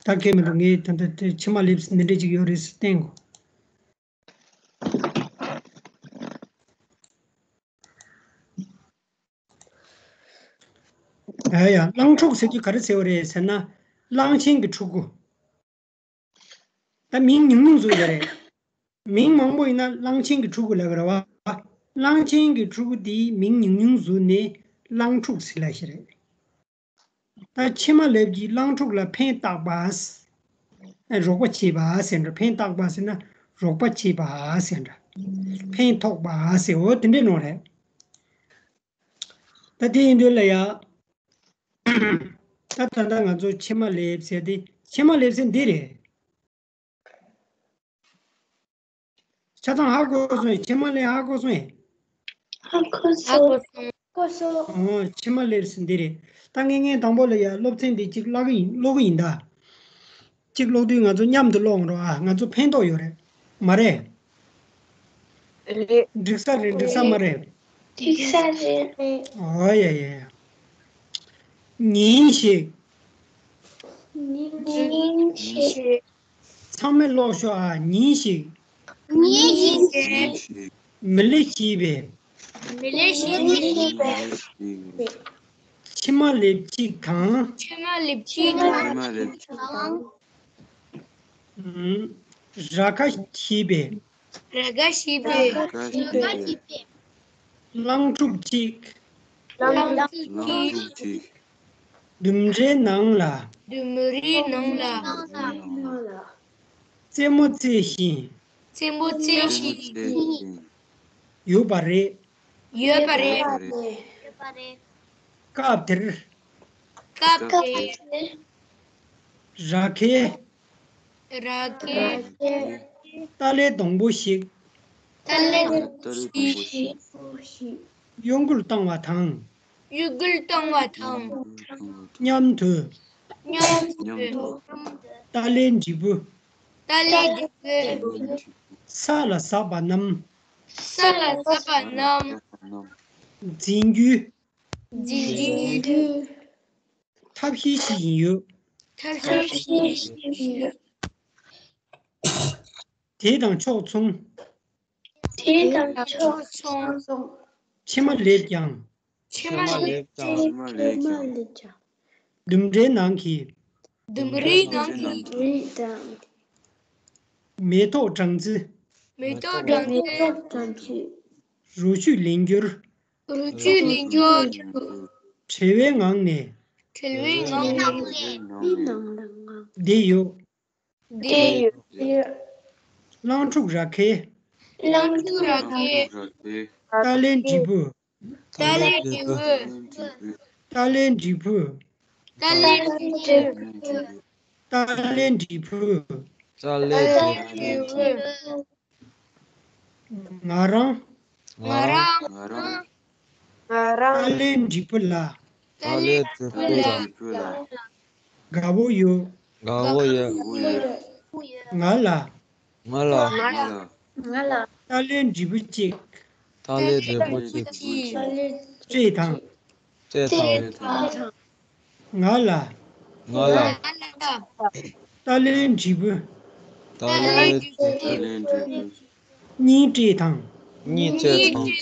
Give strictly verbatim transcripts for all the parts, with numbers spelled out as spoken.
ད་གལ་མི་འདུག་ངས་ད་ལྟ་དེ་ཕྱེ་མ་ལེབ་འདི་འདྲ་ཅིག་ཡོད་རེད་ཟེར་བསྟན་གོ། ཨ་ཡ། གླང་ཕྲུག་ཟེར་གྱི་ག་རེ་ཟེར་བ་རེད་ཟེར་ན། གླང་ཆེན་གྱི་ཕྲུ་གུ། ད་མིང་ཉུང་ཉུང་བཟོ་ཡ་རེད། མིང་མང་པོ་ཡིན་ན་གླང་ཆེན་གྱི་ཕྲུ་གུ་ལབ་ཀྱི་རེད་བ། གླང་ཆེན་གྱི་ཕྲུ་གུ་དེའི་མིང་ཉུང་ཉུང་བཟོས་ནས་གླང་ཕྲུག་ཟེར་ལབ་ཤེས་རེད། ད་ཕྱེ་མ་ལེབ་ཀྱིས་གླང་ཕྲུག་ལ་ཕན་བཏགས་པ། ཨ། རོགས་པ་བྱས་པ་ཟེར་འདྲ། ཕན་བཏགས་པ་ཟེར་ན་རོགས་པ་བྱས་པ་ཟེར་འདྲ། ཕན་ཐོགས་པ་ཟེར། འོ་དེ་འདྲའི་ནང་རེད། ད་དེ་ཡིན་དུས་ལ་ཡ། ད་ད་ལྟ་ང་ཚོ་ཕྱེ་མ་ལེབ་ཟེར་དེ། ཕྱེ་མ་ལེབ་ཟེར་འདི་རེད། ཆ་ཚང་ཧ་གོ་སོང་ངས། ཕྱེ་མ་ལེབ་ཧ་གོ་སོང་ངས། ཧ་གོ་སོང་། ཧ་གོ་སོང་། གོ་སོང་། ཨོ། ཕྱེ་མ་ལེབ་ཟེར་འདི་རེད། ད་ངས་ངས་དང་པོ་ལ་ཡ་སློབ་ཚན་འདི་གཅིག་བཀླག་གི་ཡིན། ཀློག་གི་ཡིན་ད། གཅིག་ཀློག་དུས་ང་ཚོ་མཉམ་དུ་ཀློག་རོགས་ཨ། ང་ཚོ་ཕན་ཐོགས་ཡོད་རེད། མ་རེད། རེད། འགྲིག་ས་རེད། འགྲིག་ས་མ་རེད། འགྲིག་ས་རེད། ཨོ་ཡ་ཡ་ཡ། ཉིན་ཞིག་ཉིན་ཞིག་ཚང་མས་ཀློག་ཤོག་ཨ། ཉིན་ཞིག་ཉིན་ཞིག་མི་ལེ་ཤི་བའི། མི་ལེ་ཤི་བའི། ཕྱེ་མ་ལེབ་གཅིག་དང་། ཕྱེ་མ་ལེབ་གཅིག་དང་། ཨང་། ར་ཁ་ཤི་བའི། ར་ཁ་ཤི་བའི། གླང་ཕྲུག་གཅིག་གླང་ཕྲུག་གཅིག་ལྡུམ་རའི་ནང་ལ། ལྡུམ་རའི་ནང་ལ། རྩེད་མོ་རྩེ་བཞིན། རྩེད་མོ་རྩེ་བཞིན། ཡོད་པ་རེད། ཡོད་པ་རེད། སྐབས་དེར། སྐབས་དེར། ར་ཁའི། ར་ཁའི། ཏཱ་ལའི་སྡོང་པོ་ཞིག་ཏཱ་ལའི་སྡོང་པོ་ཞིག་གཡོ་འགུལ་བཏང་བ་དང་། གཡོ་འགུལ་བཏང་བ་དང་། མཉམ་དུ། མཉམ་དུ། ཏཱ་ལའི་འབྲས་བུ། ཏཱ་ལའི་འབྲས་བུ། ས་ལ་ཟགས་པ་རྣམས། ས་ལ་ཟགས་པ་རྣམས། འཛིན་རྒྱུའི། འཛིན་རྒྱུའི། ཐབས་ཤེས་བྱེད་བཞིན་ཡོད། ཐབས་ཤེས་བྱེད་བཞིན་ཡོད། དེ་དང་ཕྱོགས་མཚུངས། དེ་དང་ཕྱོགས་མཚུངས། ཕྱེ་མ་ལེབ་ཀྱང་། ཕྱེ་མ་ལེབ་ཀྱང་། ལྡུམ་རའི་ནང་གི། ལྡུམ་རའི་ནང་གི། མེ་ཏོག་སྦྲང་རྩི། མེ་ཏོག་སྦྲང་རྩི། རོ་བཅུད་ལེན་རྒྱུར། རོ་བཅུད་ལེན་རྒྱུར། བྲེལ་བའི་ངང་ནས། བྲེལ་བའི་ངང་ནས། བསྡད་ཡོད། བསྡད་ཡོད། གླང་ཕྲུག་ར་ཁའི། གླང་ཕྲུག་ར་ཁའི། ཏཱ་ལའི་འབྲས་བུ། ཏཱ་ལའི་འབྲས་བུ། ཏཱ་ལའི་འབྲས་བུ། ཏཱ་ལའི་འབྲས་བུ། ཏཱ་ལའི་འབྲས་བུ། ཏཱ་ལའི་འབྲས་བུ། ང་རང་། ང་རང་། ང་རང་། ཏཱ་ལའི་འབྲས་བུ་ལ། ཏཱ་ལའི་འབྲས་བུ་ལ། དགའ་བོ་ཡོད། དགའ་བོ་ཡོད། ང་ལ། ང་ལ། ང་ལ། ཏཱ་ལའི་འབྲས་བུ་གཅིག་ཏཱ་ལའི་འབྲས་བུ་གཅིག་སྤྲད་དང་། སྤྲད་དང་། ང་ལ། ང་ལ། ཏཱ་ལའི་འབྲས་བུ། ཏཱ་ལའི་འབྲས་བུ། གཉིས་སྤྲད་དང་། གཉིས་སྤྲད་དང་།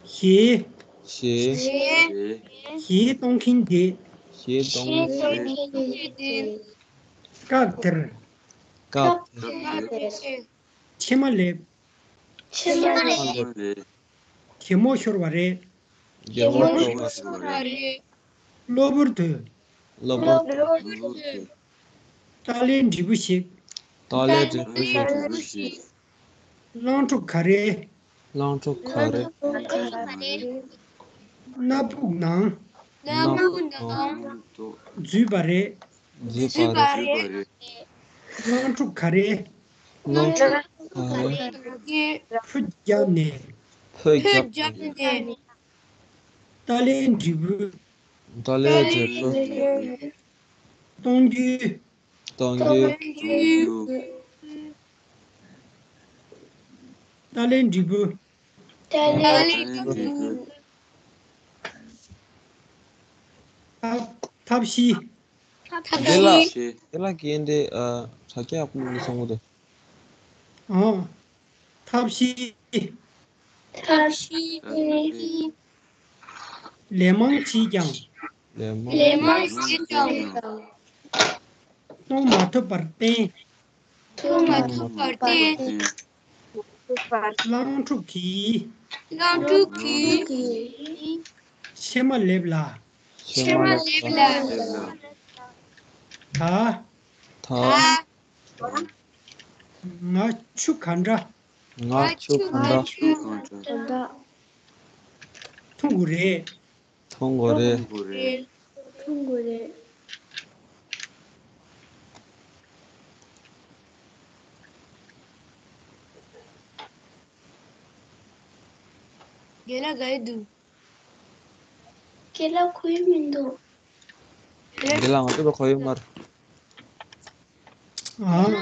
གཞས། གཞས། གཞས་གཏོང་མཁན་དེ། གཞས་གཏོང་མཁན་དེ། སྐབས་དེར། སྐབས་དེར། ཕྱེ་མ་ལེབ། ཕྱེ་མ་ལེབ། གད་མོ་ཤོར་བ་རེད། གད་མོ་ཤོར་བ་རེད། གློ་བུར་དུ། གློ་བུར་དུ། ཏཱ་ལའི་འབྲས་བུ་ཞིག་ཏཱ་ལའི་འབྲས་བུ་ཞིག་གླང་ཕྲུག་ག་རེ། གླང་ཕྲུག་ག་རེ། སྣ་བུག་ནང་། སྣ་བུག་ནང་། འཛུལ་བ་རེད། འཛུལ་བ་རེད། གླང་ཕྲུག་ག་རེ། གླང་ཕྲུག་ག་རེ། ཕུ་བརྒྱབ་ནས། ཕུ་བརྒྱབ་ནས། ཏཱ་ལའི་འབྲས་བུ། ཏཱ་ལའི་འབྲས་བུ། གཏོང་རྒྱུའི། གཏོང་རྒྱུའི། ཏཱ་ལའི་འབྲས་བུ། ཏཱ་ལའི་འབྲས་བུ། ཐབས་ཤེས། ཐབས་ཤེས། དེ་ལ་དེ་ལ་གན་དེ་ཨ་དྲ་རྒྱ་ཡག་པོ་མི་སོང་གོ་དེ། ཨ། ཐབས་ཤེས། ཐབས་ཤེས། ལས་མང་བྱས་ཀྱང་། ལས་མང་ལས་མང་བྱས་ཀྱང་། མཐོང་མ་ཐུབ་པར་བརྟེན། མཐོང་མ་ཐུབ་པར་བརྟེན། གླང་ཕྲུག་གིས། གླང་ཕྲུག་གིས། ཕྱེ་མ་ལེབ་ལ། ཕྱེ་མ་ལེབ་ལ། ད། ད། ང་ཆུ་ག་འདྲ། ང་ཆུ་ག་འདྲ། འཐུང་དགོས་རེད། འཐུང་དགོས་རེད། འཐུང་དགོས་རེད། རྒན་ལགས་ག་རེ་འདུག་རྒན་ལགས་གོ་ཡི་མི་འདུག་རྒན་ལགས་ང་ཚོ་ལ་གོ་ཡི་མ་རེད། ཨ།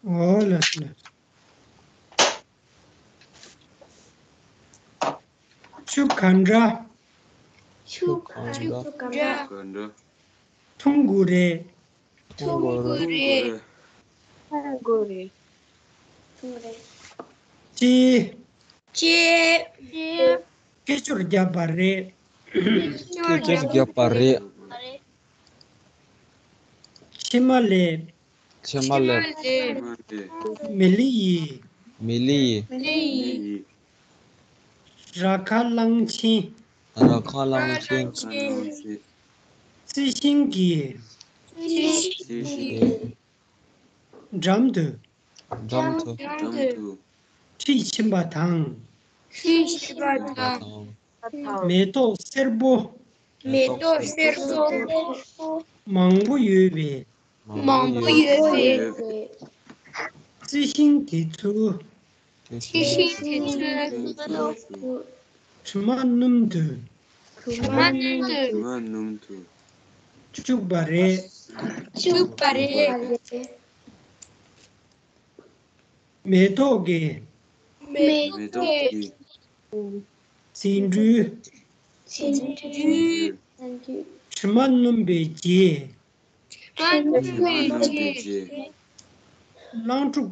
ཨོ་ལགས་སོ་ལགས་སོ། ཆུ་ག་འདྲ། ཆུ་ག་འདྲ། འཐུང་དགོས་རེད། འཐུང་དགོས་རེད། འཐུང་དགོས་རེད། ཅེས། ཅེས། སྐད་ཅོར་བརྒྱབ་པ་རེད། སྐད་ཅོར་བརྒྱབ་པ་རེད། ཕྱེ་མ་ལེབ། ཕྱེ་མ་ལེབ། མི་ལི་ཡིས། མི་ལི་ཡིས། ར་ཁ་གླང་ཆེན། ར་ཁ་གླང་ཆེན། རྩི་ཤིང་གི། འགྲམ་དུ། འགྲམ་དུ། ཁྲིད་ཕྱིན་པ་དང་། ཁྲིད་ཕྱིན་པ་དང་། མེ་ཏོག་སེར་པོ། མེ་ཏོག་སེར་པོ། མང་པོ་ཡོད་པའི། མང་པོ་ཡོད་པའི། རྩི་ཤིང་དེ་ཚོའི། རྩི་ཤིང་དེ་ཚོའི། དྲི་མ་སྣུམ་དུ། དྲི་མ་སྣུམ་དུ། བཅུག་པ་རེད། བཅུག་པ་རེད། མེ་ཏོག་གི། མེ་ཏོག་གི། ཟེའུ་འབྲུའི། ཟེའུ་འབྲུའི། དྲི་མ་སྣུམ་པའི་རྗེས། དྲི་མ་སྣུམ་པའི་རྗེས། གླང་ཕྲུག་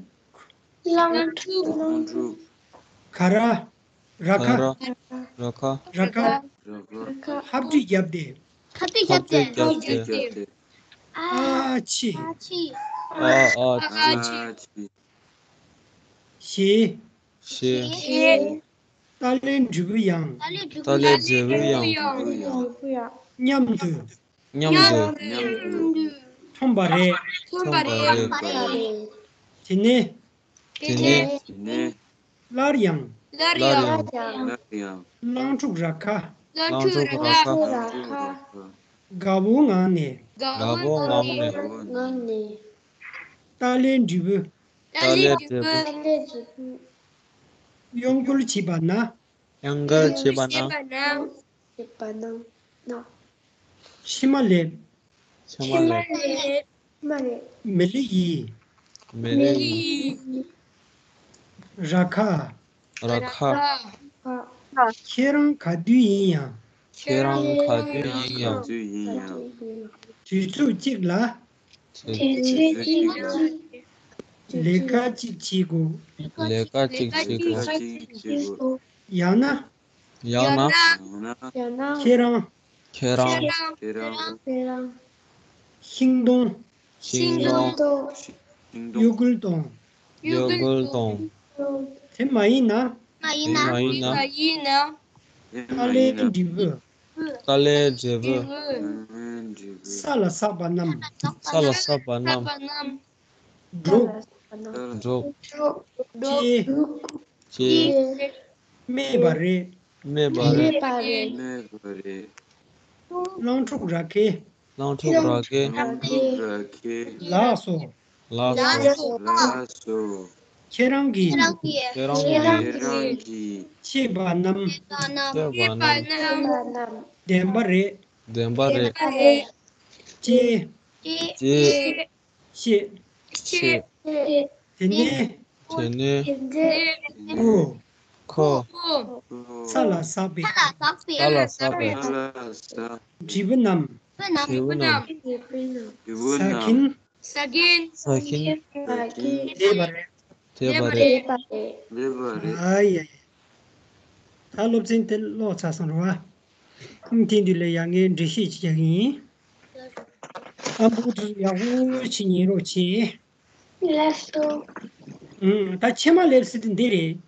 གླང་ཕྲུག་ག་ར། ར་ཁ། ར་ཁ། ར་ཁ། ཧབ་སྦྲིད་བརྒྱབ་སྟེ། ཧབ་སྦྲིད་བརྒྱབ་སྟེ། ཨ་ཕྱི། ཨ་ཨ་ཕྱི། ཞེས། ཞེས། ཏཱ་ལའི་འབྲས་བུ་ཡང་། ཏཱ་ལའི་འབྲས་བུ་ཡང་། མཉམ་དུ། མཉམ་དུ། མཉམ་དུ། འཐོན་པ་རེད། འཐོན་པ་རེད། དེ་ནས། དེ་ནས། སླར་ཡང་། སླར་ཡང་། གླང་ཕྲུག་ར་ཁ། གླང་ཕྲུག་ར་ཁ། དགའ་བོའི་ངང་ནས། དགའ་བོའི་ངང་ནས། ཏཱ་ལའི་འབྲས་བུ། ཏཱ་ལའི་འབྲས་བུ། གཡོ་འགུལ་བྱས་པ་ན། གཡོ་འགུལ་བྱས་པ་ན། ཕྱེ་མ་ལེབ། ཕྱེ་མ་ལེབ། མི་ལི་ཡིས། མི་ལི་ཡིས། ར་ཁ། ར་ཁ། ཁྱེད་རང་ག་དུས་ཡིན་ཡང་། ཁྱེད་རང་ག་དུས་ཡིན་ཡང་། དུས་ཚོད་གཅིག་ལ། དུས་ཚོད་གཅིག་ལ། ལས་ཀ་གཅིག་བྱེད་དགོས། ལས་ཀ་གཅིག་བྱེད་དགོས། ཡང་ན། ཡང་ན། ཁྱེད་རང་། ཁྱེད་རང་། ཤིང་སྡོང་། ཤིང་སྡོང་། གཡོ་འགུལ་གཏོང་། གཡོ་འགུལ་གཏོང་། དེ་མ་ཡིན་ན། དེ་མ་ཡིན་ན། ཏཱ་ལའི་འབྲས་བུ། ཏཱ་ལའི་འབྲས་བུ། ས་ལ་ཟགས་པ་རྣམས། ས་ལ་ཟགས་པ་རྣམས། འགྲོ། འགྲོ། ཅེས། ཅེས། སྨྲས་པ་རེད། སྨྲས་པ་རེད། གླང་ཕྲུག་ར་ཁའི། གླང་ཕྲུག་ར་ཁའི། ལགས་སོ། ལགས་སོ། ཁྱེད་རང་གིས། ཁྱེད་རང་གིས། བཤད་པ་རྣམས། བཤད་པ་རྣམས། བདེན་པ་རེད། བདེན་པ་རེད། ཅེས། ཅེས། བཤད། བཤད། དེ་ནས། དེ་ནས། ཁོ། ཁོ། ས་ལ་ཟགས་པའི། ས་ལ་ཟགས་པའི། འབྲས་བུ་རྣམས། ཕུ་ནམ། ཕུ་ནམ། ཕུ་ནམ། ས་ཁྱིམ། ས་ཁྱིམ། ས་ཁྱིམ། ས་ཁྱིམ། དེ་བ་རེད། དེ་བ་རེད། དེ་བ་རེད། ཨ་ཡ་ཡ། ད་སློབ་ཚན་དེ་ཀློག་ཚར་སོང་རེད་བ། ཨང་དེ་འདི་ལ་ཡ་ངས་འགྲེལ་བཤད་ཅིག་རྒྱག་གི་ཡིན། ཨ་འབུ་དུ་ཡག་པོ་ཅིག་ཉན་རོགས་བྱེད། ལགས་སོ། ཨང་ད་ཕྱེ་མ་ལེབ་ཟེར་དུས་འདི་རེད།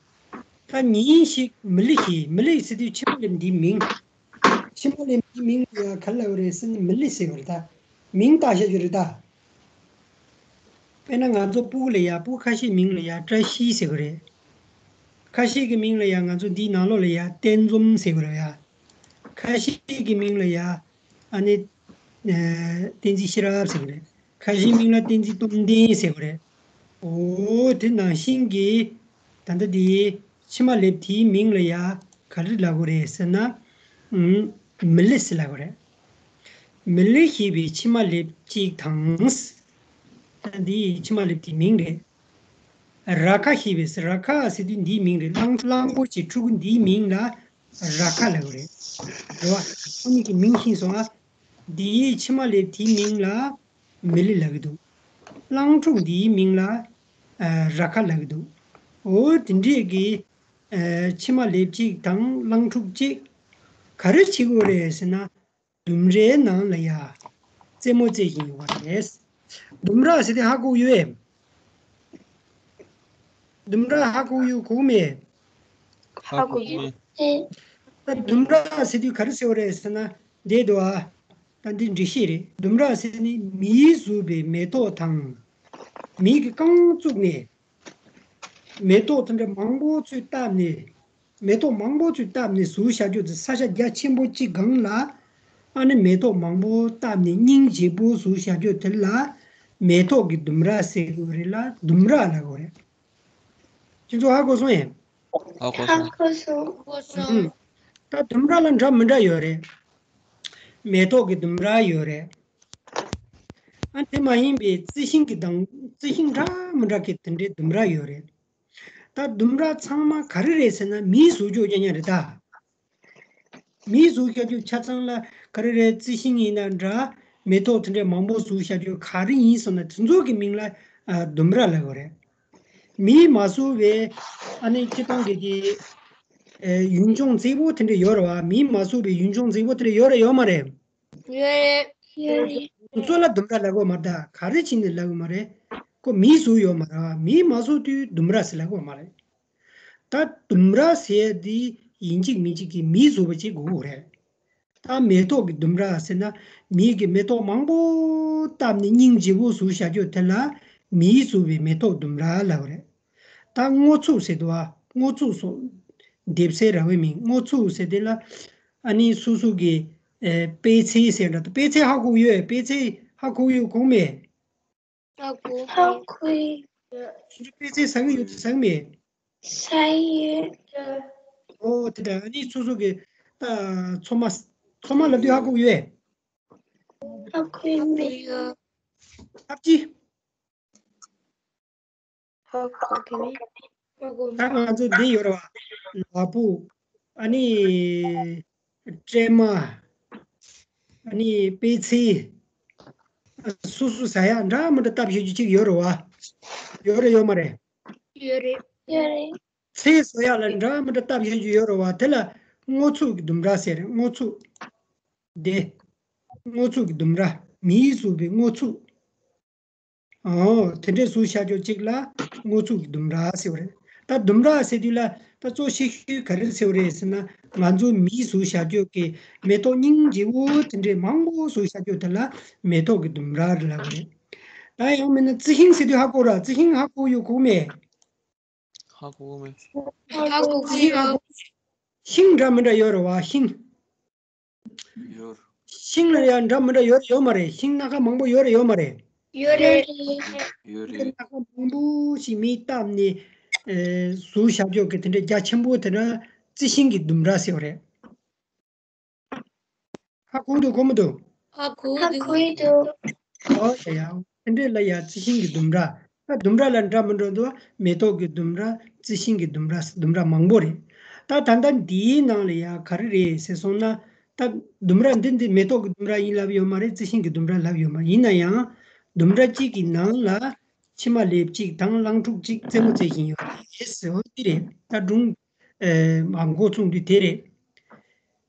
ད་ཉིན་ཞིག་མི་ལི་ཞིག་མི་ལི་ཟེར་དུས་ཕྱེ་མ་ལེབ་འདིའི་མིང་། ཕྱེ་མ་ལེབ་འདིའི་མིང་ལ་ཡ་ག་ལབ་རེད་ཟེར་ན་མི་ལི་ཟེར་བ་རེད་ད། མིང་བཏགས་བཞག་རྒྱུ་རེད་ད། དཔེར་ན་ང་ཚོ་སྤུ་གུ་ལ་ཡ་སྤུ་གུ་ཁ་ཤས་མིང་ལ་ཡ་བཀྲ་ཤིས་ཟེར་གི་རེད། ཁ་ཤས་ཀྱི་མིང་ལ་ཡ་ང་ཚོ་འདིའི་ནང་ལོགས་ལ་ཡ་བསྟན་འཛོམས་ཟེར་གི་རེད་ཡ། ཁ་ཤས་ཀྱི་མིང་ལ་ཡ་ཨ་ནི་ཨ་བསྟན་འཛིན་ཤེས་རབ་ཟེར་གི་རེད། ཁ་ཤས་མིང་ལ་བསྟན་འཛིན་སྟོབས་ལྡན་ཟེར་གི་རེད། འོ་དེ་ནང་བཞིན་གྱི་ད་ལྟ་དེ་ཕྱེ་མ་ལེབ་དེའི་མིང་ལ་ཡ་ག་རེ་ལབ་དགོས་རེད་ཟེར་ན། ཨུམ། མི་ལི་ཟེར་ལབ་དགོས་རེད། མི་ལི་ཞེས་པའི་ཕྱེ་མ་ལེབ་ཅིག་དང་། ད་འདི་ཕྱེ་མ་ལེབ་དེའི་མིང་རེད། ར་ཁ་ཞེས་པའི་ར་ཁ་ཟེར་དུས་འདིའི་མིང་རེད། གླང་གླང་པོ་ཆེ་ཕྲུ་གུ་འདིའི་མིང་ལ་ར་ཁ་ལབ་དགོས་རེད། རེད་བ། ཁོ་གཉིས་ཀྱི་མིང་ཤེས་སོང་ཨ། འདིའི་ཕྱེ་མ་ལེབ་དེའི་མིང་ལ་མི་ལི་ལབ་ཀྱི་འདུག་གླང་ཕྲུག་འདིའི་མིང་ལ་ཨ་ར་ཁ་ལབ་ཀྱི་འདུག་འོ་དེ་འདྲས་ཀྱི་ཨ་ཕྱེ་མ་ལེབ་གཅིག་དང་གླང་ཕྲུག་གཅིག་ག་རེ་བྱེད་དགོས་རེད་ཟེར་ན། ལྡུམ་རའི་ནང་ལ་ཡ་རྩེད་མོ་རྩེ་བཞིན་ཡོད་པ་རེད། ལྡུམ་ར་ཟེར་དེ་ཧ་གོ་ཡོད། ལྡུམ་ར་ཧ་གོ་ཡོད་གོ་མེད། ཧ་གོ་ཡོད། ད་ལྡུམ་ར་ཟེར་དུས་ག་རེ་ཟེར་བ་རེད་ཟེར་ན་འདི་འདུག་ཨ། ད་འདི་འགྲེལ་བཤད་རེད། ལྡུམ་ར་ཟེར་ནི་མིས་བཟོས་པའི་མེ་ཏོག་དང་། མིས་ཀྱིས་རྐང་བཙུགས་ནས། མེ་ཏོག་དེ་འདྲ་མང་པོ་ཚོས་བཏབ་ནས། མེ་ཏོག་མང་པོ་ཚོས་བཏབ་ནས་བཟོས་བཞག་རྒྱུ་དེ་ས་ཆ་རྒྱ་ཆེན་པོ་གཅིག་སྒང་ལ། ཨ་ནི་མེ་ཏོག་མང་པོ་བཏབ་ནས་སྙིང་རྗེ་པོ་བཟོས་བཞག་རྒྱུ་དེ་ལ་མེ་ཏོག་གི་ལྡུམ་ར་ཟེར་དགོས་རེད་ལ་ལྡུམ་ར་ལབ་དགོས་རེད། ཁྱེད་ཚོ་ཧ་གོ་སོང་ངས། ཧ་གོ་སོང་། ཧ་གོ་སོང་། ཧུམ། ད་ལྡུམ་ར་ལ་འདྲ་མི་འདྲ་ཡོད་རེད། མེ་ཏོག་གི་ལྡུམ་ར་ཡོད་རེད། ཨ་དེ་མ་ཡིན་པའི་རྩི་ཤིང་གི་དང་རྩི་ཤིང་འདྲ་མི་འདྲ་གི་དེ་འདྲའི་ལྡུམ་ར་ཡོད་རེད། ད་ལྡུམ་ར་ཚང་མ་ག་རེ་རེད་ཟེར་ན་མིས་བཟོ་རྒྱུ་རྐྱང་རྐྱང་རེད་ད། མིས་བཟོ་བཞག་རྒྱུ་ཆ་ཚང་ལ་ག་རེ་རེད། རྩི་ཤིང་ཡིན་ན་འདྲ། མེ་ཏོག་དེ་འདྲའི་མང་པོ་བཟོ་བཞག་རྒྱུ་ག་རེ་ཡིན་སོང་ན་དེ་ཚོ་གི་མིང་ལ་ཨ་ལྡུམ་ར་ལབ་དགོས་རེད། མིས་མ་བཟོ་བའི་ཨ་ནི་སྤྱིར་བཏང་གི་གི་ཨེ་ཡུལ་ལྗོངས་མཛེས་པོ་དེ་འདྲ་ཡོད་རེད་བ། མིས་མ་བཟོ་བའི་ཡུལ་ལྗོངས་མཛེས་པོ་དེ་འདྲ་ཡོད་རེད་ཡོད་མ་རེད། ཡོད་རེད། ཡོད་རེད། ཁོ་ཚོ་ལ་ལྡུམ་ར་ལབ་དགོས་མ་རེད་ད། ག་རེ་བྱས་ནས་ལབ་དགོས་མ་རེད། ཁོ་མིས་བཟོས་ཡོད་མ་རེད་བ། མིས་མ་བཟོ་དུས་ལྡུམ་ར་ཟེར་ལབ་དགོས་མ་རེད། ད་ལྡུམ་ར་ཟེར་དེ་ཡིན་གཅིག་མིན་གཅིག་གིས་མིས་བཟོས་པ་ཅིག་དགོས་རེད། ད་མེ་ཏོག་གི་ལྡུམ་ར་ཟེར་ན་མིས་ཀྱིས་མེ་ཏོག་མང་པོ་བཏབ་ནས་སྙིང་རྗེ་པོ་བཟོས་བཞག་རྒྱུ་དེ་ལ་མིས་བཟོས་པའི་མེ་ཏོག་ལྡུམ་ར་ལབ་རེད། ད་སྔོ་ཚུགས་ཟེར་འདུག་བ། སྔོ་ཚུགས་སོགས་འདེབས་སའི་ར་བའི་མིང་། སྔོ་ཚུགས་ཟེར་དེ་ལ་ཨ་ནི་སོ་སོ་གི་ཨེ་པད་ཚལ་ཟེར་འདྲ། ད་པད་ཚལ་ཧ་གོ་ཡོད། པད་ཚལ་ཧ་གོ་ཡོད་གོ་མེད། ཧ་གོ་ཧ་གོ་ཡོད། ཁྱེད་ཚོ་པད་ཚལ་ཟ་གི་ཡོད་ཟ་གི་མེད། ཟ་ཡི་ཡོད། ཨོ་དེ་འདྲ། ཨ་ནི་སོ་སོ་གི་ད་ཚོད་མ་ཚོད་མ་ལབ་དུས་ཧ་གོ་ཡོད། ཧ་གོ་ཡོད་མེད། ཨ་ཅི། ཧ་གོ་གི་མེད། ད་ང་ཚོ་འདི་ཡོད་རེད་བ། ལ་ཕུག་ཨ་ནི་སྲན་མ། ཨ་ནི་པད་ཚལ། སོ་སོ་ཟ་ཡག་འདྲ་མི་འདྲ་བཏབ་བཞག་རྒྱུ་ཅིག་ཡོད་རེད་བ། ཡོད་རེད་ཡོད་མ་རེད། ཡོད་རེད། ཡོད་རེད། ཚལ་བཟོ་ཡག་ལ་འདྲ་མི་འདྲ་བཏབ་བཞག་རྒྱུ་ཡོད་རེད་བ། དེ་ལ་སྔོ་ཚུགས་ཀྱི་ལྡུམ་ར་ཟེར་རེད། སྔོ་ཚུགས། དེ། སྔོ་ཚུགས་ཀྱི་ལྡུམ་ར། མིས་བཟོས་པའི་སྔོ་ཚུགས། ཨོ། དེ་འདྲས་བཟོས་བཞག་རྒྱུ་གཅིག་ལ་སྔོ་ཚུགས་ལྡུམ་ར་ཟེར་བ་རེད། ད་ལྡུམ་ར་ཟེར་དུས་ལ་ད་གཙོ་ཆེ་ཤོས་ག་རེ་ཟེར་བ་རེད་ཟེར་ན། ང་ཚོ་མིས་བཟོས་བཞག་རྒྱུ་གི་མེ་ཏོག་སྙིང་རྗེ་བོ་དེ་འདྲས་མང་པོ་བཟོས་བཞག་རྒྱུ་དེ་ལ་མེ་ཏོག་གི་ལྡུམ་ར་རེད་ལབ་པ་རེད། ད་ཡང་མིན་ན་རྩི་ཤིང་ཟེར་དུས་ཧ་གོ་ར། རྩི་ཤིང་ཧ་གོ་ཡོད་གོ་མེད། ཧ་གོ་གི་མེད། ཧ་གོ་གི་ཡོད། ཤིང་འདྲ་མི་འདྲ་ཡོད་རེད་བ། ཤིང་། ཡོད། ཤིང་ལ་ཡང་འདྲ་མི་འདྲ་ཡོད་རེད་ཡོད་མ་རེད། ཤིང་སྣ་ཁ་མང་པོ་ཡོད་རེད་ཡོད་མ་རེད། ཡོད་རེད། ཡོད་རེད། སྣ་ཁ་མང་པོ་ཞིག་མིས་བཏབ་ནས་ཨེ་བཟོས་བཞག་རྒྱུ་གི་དེ་འདྲ་རྒྱ་ཆེན་པོ་དེ་འདྲ་རྩི་ཤིང་གི་ལྡུམ་ར་ཟེར་བ་རེད། ཧ་གོ་འདུག་གོ་མི་འདུག་ཧ་གོ་ཧ་གོ་འདུག་ཨོ་ཡ་ཡ། དེ་འདྲས་ལ་ཡ་རྩི་ཤིང་གི་ལྡུམ་ར། ད་ལྡུམ་ར་ལ་འདྲ་མི་འདྲ་འདུག་མེ་ཏོག་གི་ལྡུམ་ར། རྩི་ཤིང་གི་ལྡུམ་ར། ལྡུམ་ར་མང་པོ་རེད། ད་ད་ལྟ་འདིའི་ནང་ལ་ཡ་ག་རེ་རེད་ཟེར་སོང་ན། ད་ལྡུམ་ར་འདི་འདི་མེ་ཏོག་གི་ལྡུམ་ར་ཡིན་ལབ་ཡོད་མ་རེད། རྩི་ཤིང་གི་ལྡུམ་ར་ལབ་ཡོད་མ་རེད། ཡིན་ན་ཡང་ལྡུམ་ར་གཅིག་གི་ནང་ལ་ཕྱེ་མ་ལེབ་གཅིག་དང་གླང་ཕྲུག་གཅིག་རྩེད་མོ་རྩེ་བཞིན་ཡོད་རེད་ཟེར་བ་འདི་རེད། ད་སྒྲུང་ཨེ་མ་འགོ་ཚུགས་དུས་དེ་རེད།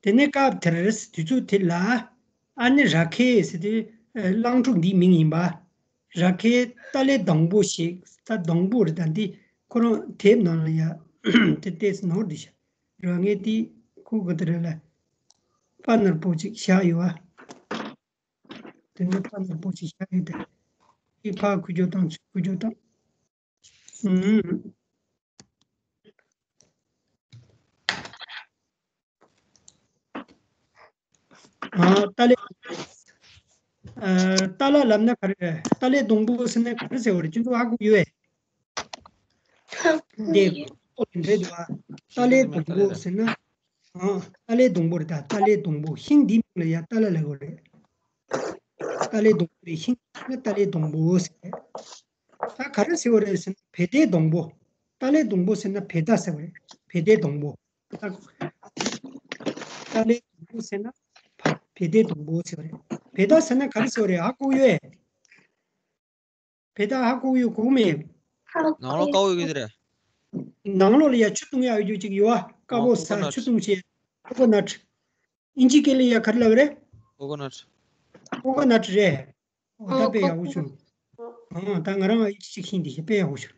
དེ་ནས་སྐབས་དེར་དུས་ཚོད་དེ་ལ་ཨ་ནི་ར་ཁེ་ཟེར་དུས་ཨེ་གླང་ཕྲུག་འདིའི་མིང་ཡིན་པ། ར་ཁེ་ཏ་ལེ་སྡོང་པོ་ཞིག་ད་སྡོང་པོ་རེད། ད་འདི་ཁོ་རང་དེབ་ནང་ལ་ཡ་དེ་ཏེས་ནོར་འདི་ཤ་ར་ངས་དེ་ཁུག་གི་དེ་རེད་ལ། པ་ནོར་པོ་ཅིག་བཞག་ཡོད་ཨ། དེ་ནས་པ་ནོར་པོ་ཅིག་བཞག་ཡོད་དེ། ཨི་ཕ་ཁུ་ཇོ་དང་ཚུ་ཁུ་ཇོ་དང་། ཨུམ། ཨ་ཏ་ལེ། ཨ་ཏ་ལ་ལབ་ན་ག་རེ། ཏ་ལེ་སྡོང་པོ་ཟེར་ན་ག་རེ་ཟེར་བ་རེད། ཁྱོད་ཚོ་ཧ་གོ་ཡོད་ཨེ། འདི་འདྲེ་འདུག་ཨ། ཏ་ལེ་སྡོང་པོ་ཟེར་ན། ཨ་ཏ་ལེ་སྡོང་པོ་རེད་ད། ཏ་ལེ་སྡོང་པོ་ཤིང་འདི་མིང་ལ་ཡ་ཏ་ལ་ལབ་དགོས་རེད། ཏ་ལེ་སྡོང་པོ་རེད། ཤིང་ནི་ཏ་ལེ་སྡོང་པོ་ཟེར། ད་ག་རེ་ཟེར་བ་རེད་ཟེར་ན་བེ་ཏའི་སྡོང་པོ། ཏ་ལེ་སྡོང་པོ་ཟེར་ན་བེ་ཏ་ཟེར་བ་རེད། བེ་ཏའི་སྡོང་པོ། ད་ཏ་ལེ་སྡོང་པོ་ཟེར་ན་བེ་ཏའི་སྡོང་པོ་ཟེར་བ་རེད། བེ་ཏ་ཟེར་ན་ག་རེ་ཟེར་བ་རེད། ཧ་གོ་ཡོད་ཨེ། བེ་ཏ་ཧ་གོ་ཡོད་གོ་མེད། ནང་ལོགས་དཀར་པོ་ཡོད་ཀྱི་རེད། ནང་ལོགས་ལ་ཡ་ཆུ་བཏུང་ཡག་ཡོད་རྒྱུ་ཅིག་ཡོད་ཨ། དཀར་པོ་ཨོ་ས་ཆུ་བཏུང་བྱེད། ཀོ་ཀོ་ནཊ། ཨིན་ཇི་སྐད་ལ་ཡ་ག་རེ་ལབ་རེད། ཀོ་ཀོ་ནཊ། ཀོ་ཀོ་ནཊ་རེད། ཨོ་ད་དཔེ་ཡག་པོ་བྱུང་། ཨོ་ད་ང་རང་ཨིན་ཇི་ཅིག་ཤེས་འདི་ཞེས་དཔེ་ཡག་པོ་བྱུང་།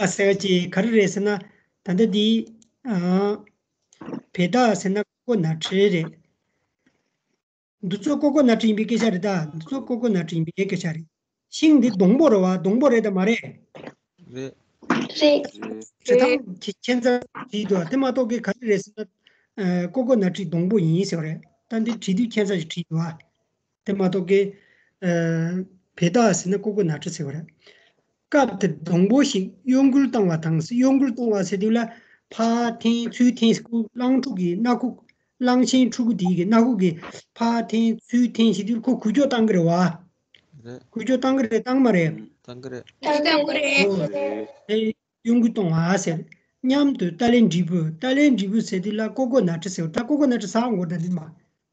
ཨ་ཟེར་བ་ཅིག་ག་རེ་རེད་ཟེར་ན། ད་ལྟ་འདི་ཨ་བེ་ཏ་ཟེར་ན་ཀོ་ཀོ་ནཊ་རེད། འདི་ཚོ་ཀོ་ཀོ་ནཊ་ཡིན་པའི་སྐད་ཆ་རེད་ད། འདི་ཚོ་ཀོ་ཀོ་ནཊ་ཡིན་པའི་སྐད་ཆ་རེད། ཤིང་འདི་སྡོང་པོ་རེད་བ། སྡོང་པོ་རེད་དམ་མ་རེད། རེད། རེད། བྱེད་སྟངས་ཁྱད་མཚར་བྲིས་འདུག་དེ་མ་གཏོགས་ཀྱི་ག་རེ་རེད་ཟེར་ན། ཀོ་ཀོ་ནཊ་སྡོང་པོ་ཡིན་ཟེར་བ་རེད། ད་འདི་བྲིས་དུས་ཁྱད་མཚར་ཞིག་བྲིས་འདུག་བ། དེ་མ་གཏོགས་ཀྱི་བེ་ཏ་ཟེར་ན་ཀོ་ཀོ་ནཊ་ཟེར་བ་རེད། སྐབས་དེར་སྡོང་པོ་ཞིག་གཡོ་འགུལ་བཏང་བ་དང་། གཡོ་འགུལ་གཏོང་བ་ཟེར་དུས་ལ་ཕར་འཐེན་ཚུར་འཐེན་ཟེར། ཁོ་གླང་ཕྲུག་གི་སྣ་ཁུག་གླང་ཆེན་ཕྲུ་གུ་དེའི་གི་སྣ་ཁུག་གི་ཕར་འཐེན་ཚུར་འཐེན་བྱེད་དུས་ཁོ་འགུལ་སྐྱོད་བཏང་གི་རེད་བ། རེད། འགུལ་སྐྱོད་བཏང་གི་རེད་བཏང་མ་རེད། བཏང་གི་རེད། བཏང་གི་རེད། ཨོ། དེ་གཡོ་འགུལ་གཏོང་བ་ཟེར། མཉམ་དུ་ཏ་ལའི་འབྲས་བུ། ཏ་ལའི་འབྲས་བུ་ཟེར་དུས་ལ་ཀོ་ཀོ་ནཊ་ཟེར། ད་ཀོ་ཀོ་ནཊ་ཟ་འོང་གོ་ད་འདི་མ།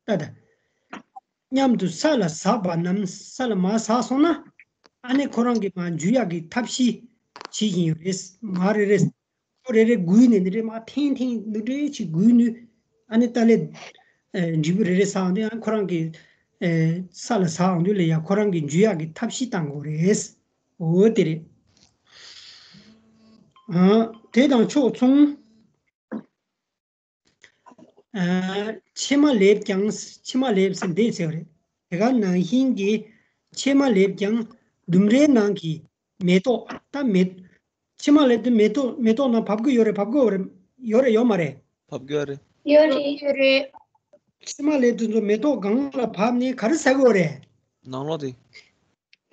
ད་ད། མཉམ་དུ་ས་ལ་ཟགས་པ་རྣམས། ས་ལ་མར་ཟགས་སོང་ན། ཨ་ནི་ཁོ་རང་གི་མར་འཇུ་ཡག་གི་ཐབས་ཤེས་བྱེད་བཞིན་ཡོད་རེད། མར་རེ་རེ། ཁོ་རེ་རེ་འགུལ་ནས་འདི་རེད་མར་འཐེན་འཐེན་འདི་འདྲས་ཅིག་འགུལ་ནས། ཨ་ནི་ཏ་ལའི་འབྲས་བུ་རེ་རེ་ཟགས་འོང་དུས་ཨ་ཁོ་རང་གི་ས་ལ་ཟགས་འོང་དུས་ལ་ཡ་ཁོ་རང་གི་འཇུ་ཡག་གི་ཐབས་ཤེས་བཏང་དགོས་རེད། འོ་དེ་རེད། ཨ་དེ་དང་ཕྱོགས་མཚུངས། ཕྱེ་མ་ལེབ་ཀྱང་། ཕྱེ་མ་ལེབ་ཟེར་འདི་ཟེར་བ་རེད། དེ་ག་ནང་བཞིན་གྱི་ཕྱེ་མ་ལེབ་ཀྱང་ལྡུམ་རའི་ནང་གི་མེ་ཏོག་ད་མེ། ཕྱེ་མ་ལེབ་དེ་མེ་ཏོག་མེ་ཏོག་ནང་བབས་ཀྱི་ཡོད་རེད། བབས་ཀྱི་ཡོད་རེད། ཡོད་རེད་ཡོད་མ་རེད། བབས་ཀྱི་ཡོད་རེད། ཡོད་རེད། ཡོད་རེད། ཕྱེ་མ་ལེབ་དེ་ཚོ་མེ་ཏོག་སྒང་ལ་བབས་ནས་ག་རེ་ཟ་གི་ཡོད་རེད། ནང་ལོགས་དེ།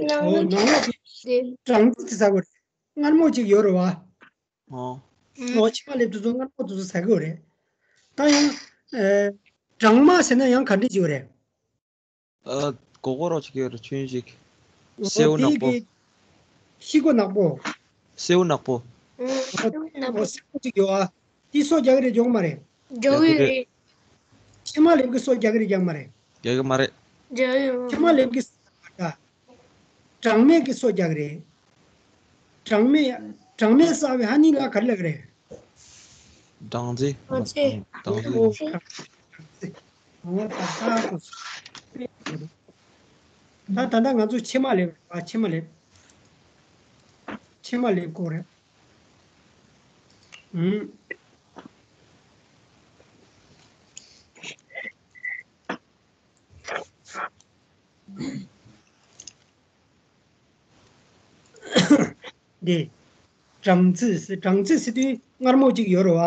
ནང་ཨོ་ལོགས་ནང་ལོགས་དེ་དེ། སྦྲང་རྩི་དེ་ཟ་གི་ཡོད་རེད། མངར་མོ་ཅིག་ཡོད་རེད་བ། ཨོ། ཨོ་ཕྱེ་མ་ལེབ་དེ་ཚོ་མངར་མོ་དེ་ཚོ་ཟ་གི་ཡོད་རེད། ད་ཡང་ཨེ་སྦྲང་མ་ཟེར་ན་ཡང་ག་འདྲ་ཅིག་ཡོད་རེད། ཨ་གོ་གོ་རོ་ཅིག་ཡོད་རེད། ཆུན་ཅིག་ཨོ་སེའུ་ནག་པོ། དེ་གི་ཤི་གོ་ནག་པོ། སེའུ་ནག་པོ། ཨོ་སེའུ་ཅིག་ཡོད་ཨ། དེ་སོ་རྒྱག་གི་རེད་རྒྱག་མ་རེད། རྒྱག་གི་རེད། ཕྱེ་མ་ལེབ་ཀྱི་སོ་རྒྱག་གི་རེད་རྒྱག་མ་རེད། རྒྱག་གི་མ་རེད། རྒྱག་གི་ཡོད། ཕྱེ་མ་ལེབ་ཀྱི་སོ་རྒྱག་གི་རེད། སྦྲང་མའི་གི་སོ་རྒྱག་གི་རེད། སྦྲང་མས། སྦྲང་མས་བསགས་པའི་ཧ་ནི་ལ་ག་རེ་ལབ་ཀྱི་རེད། སྦྲང་རྩི། སྦྲང་རྩི། སྦྲང་རྩི། ཨོ་སྦྲང་རྩི། ཨོ་ད་ད་གོ། ད་ད་ད་ང་ཚོ་ཕྱེ་མ་ལེབ་རེད་པ། ཕྱེ་མ་ལེབ། ཕྱེ་མ་ལེབ་དགོས་རེད། ཨུམ། འདི། སྦྲང་རྩི། སྦྲང་རྩི་ཟེར་དུས་མངར་མོ་ཅིག་ཡོད་རེད་བ།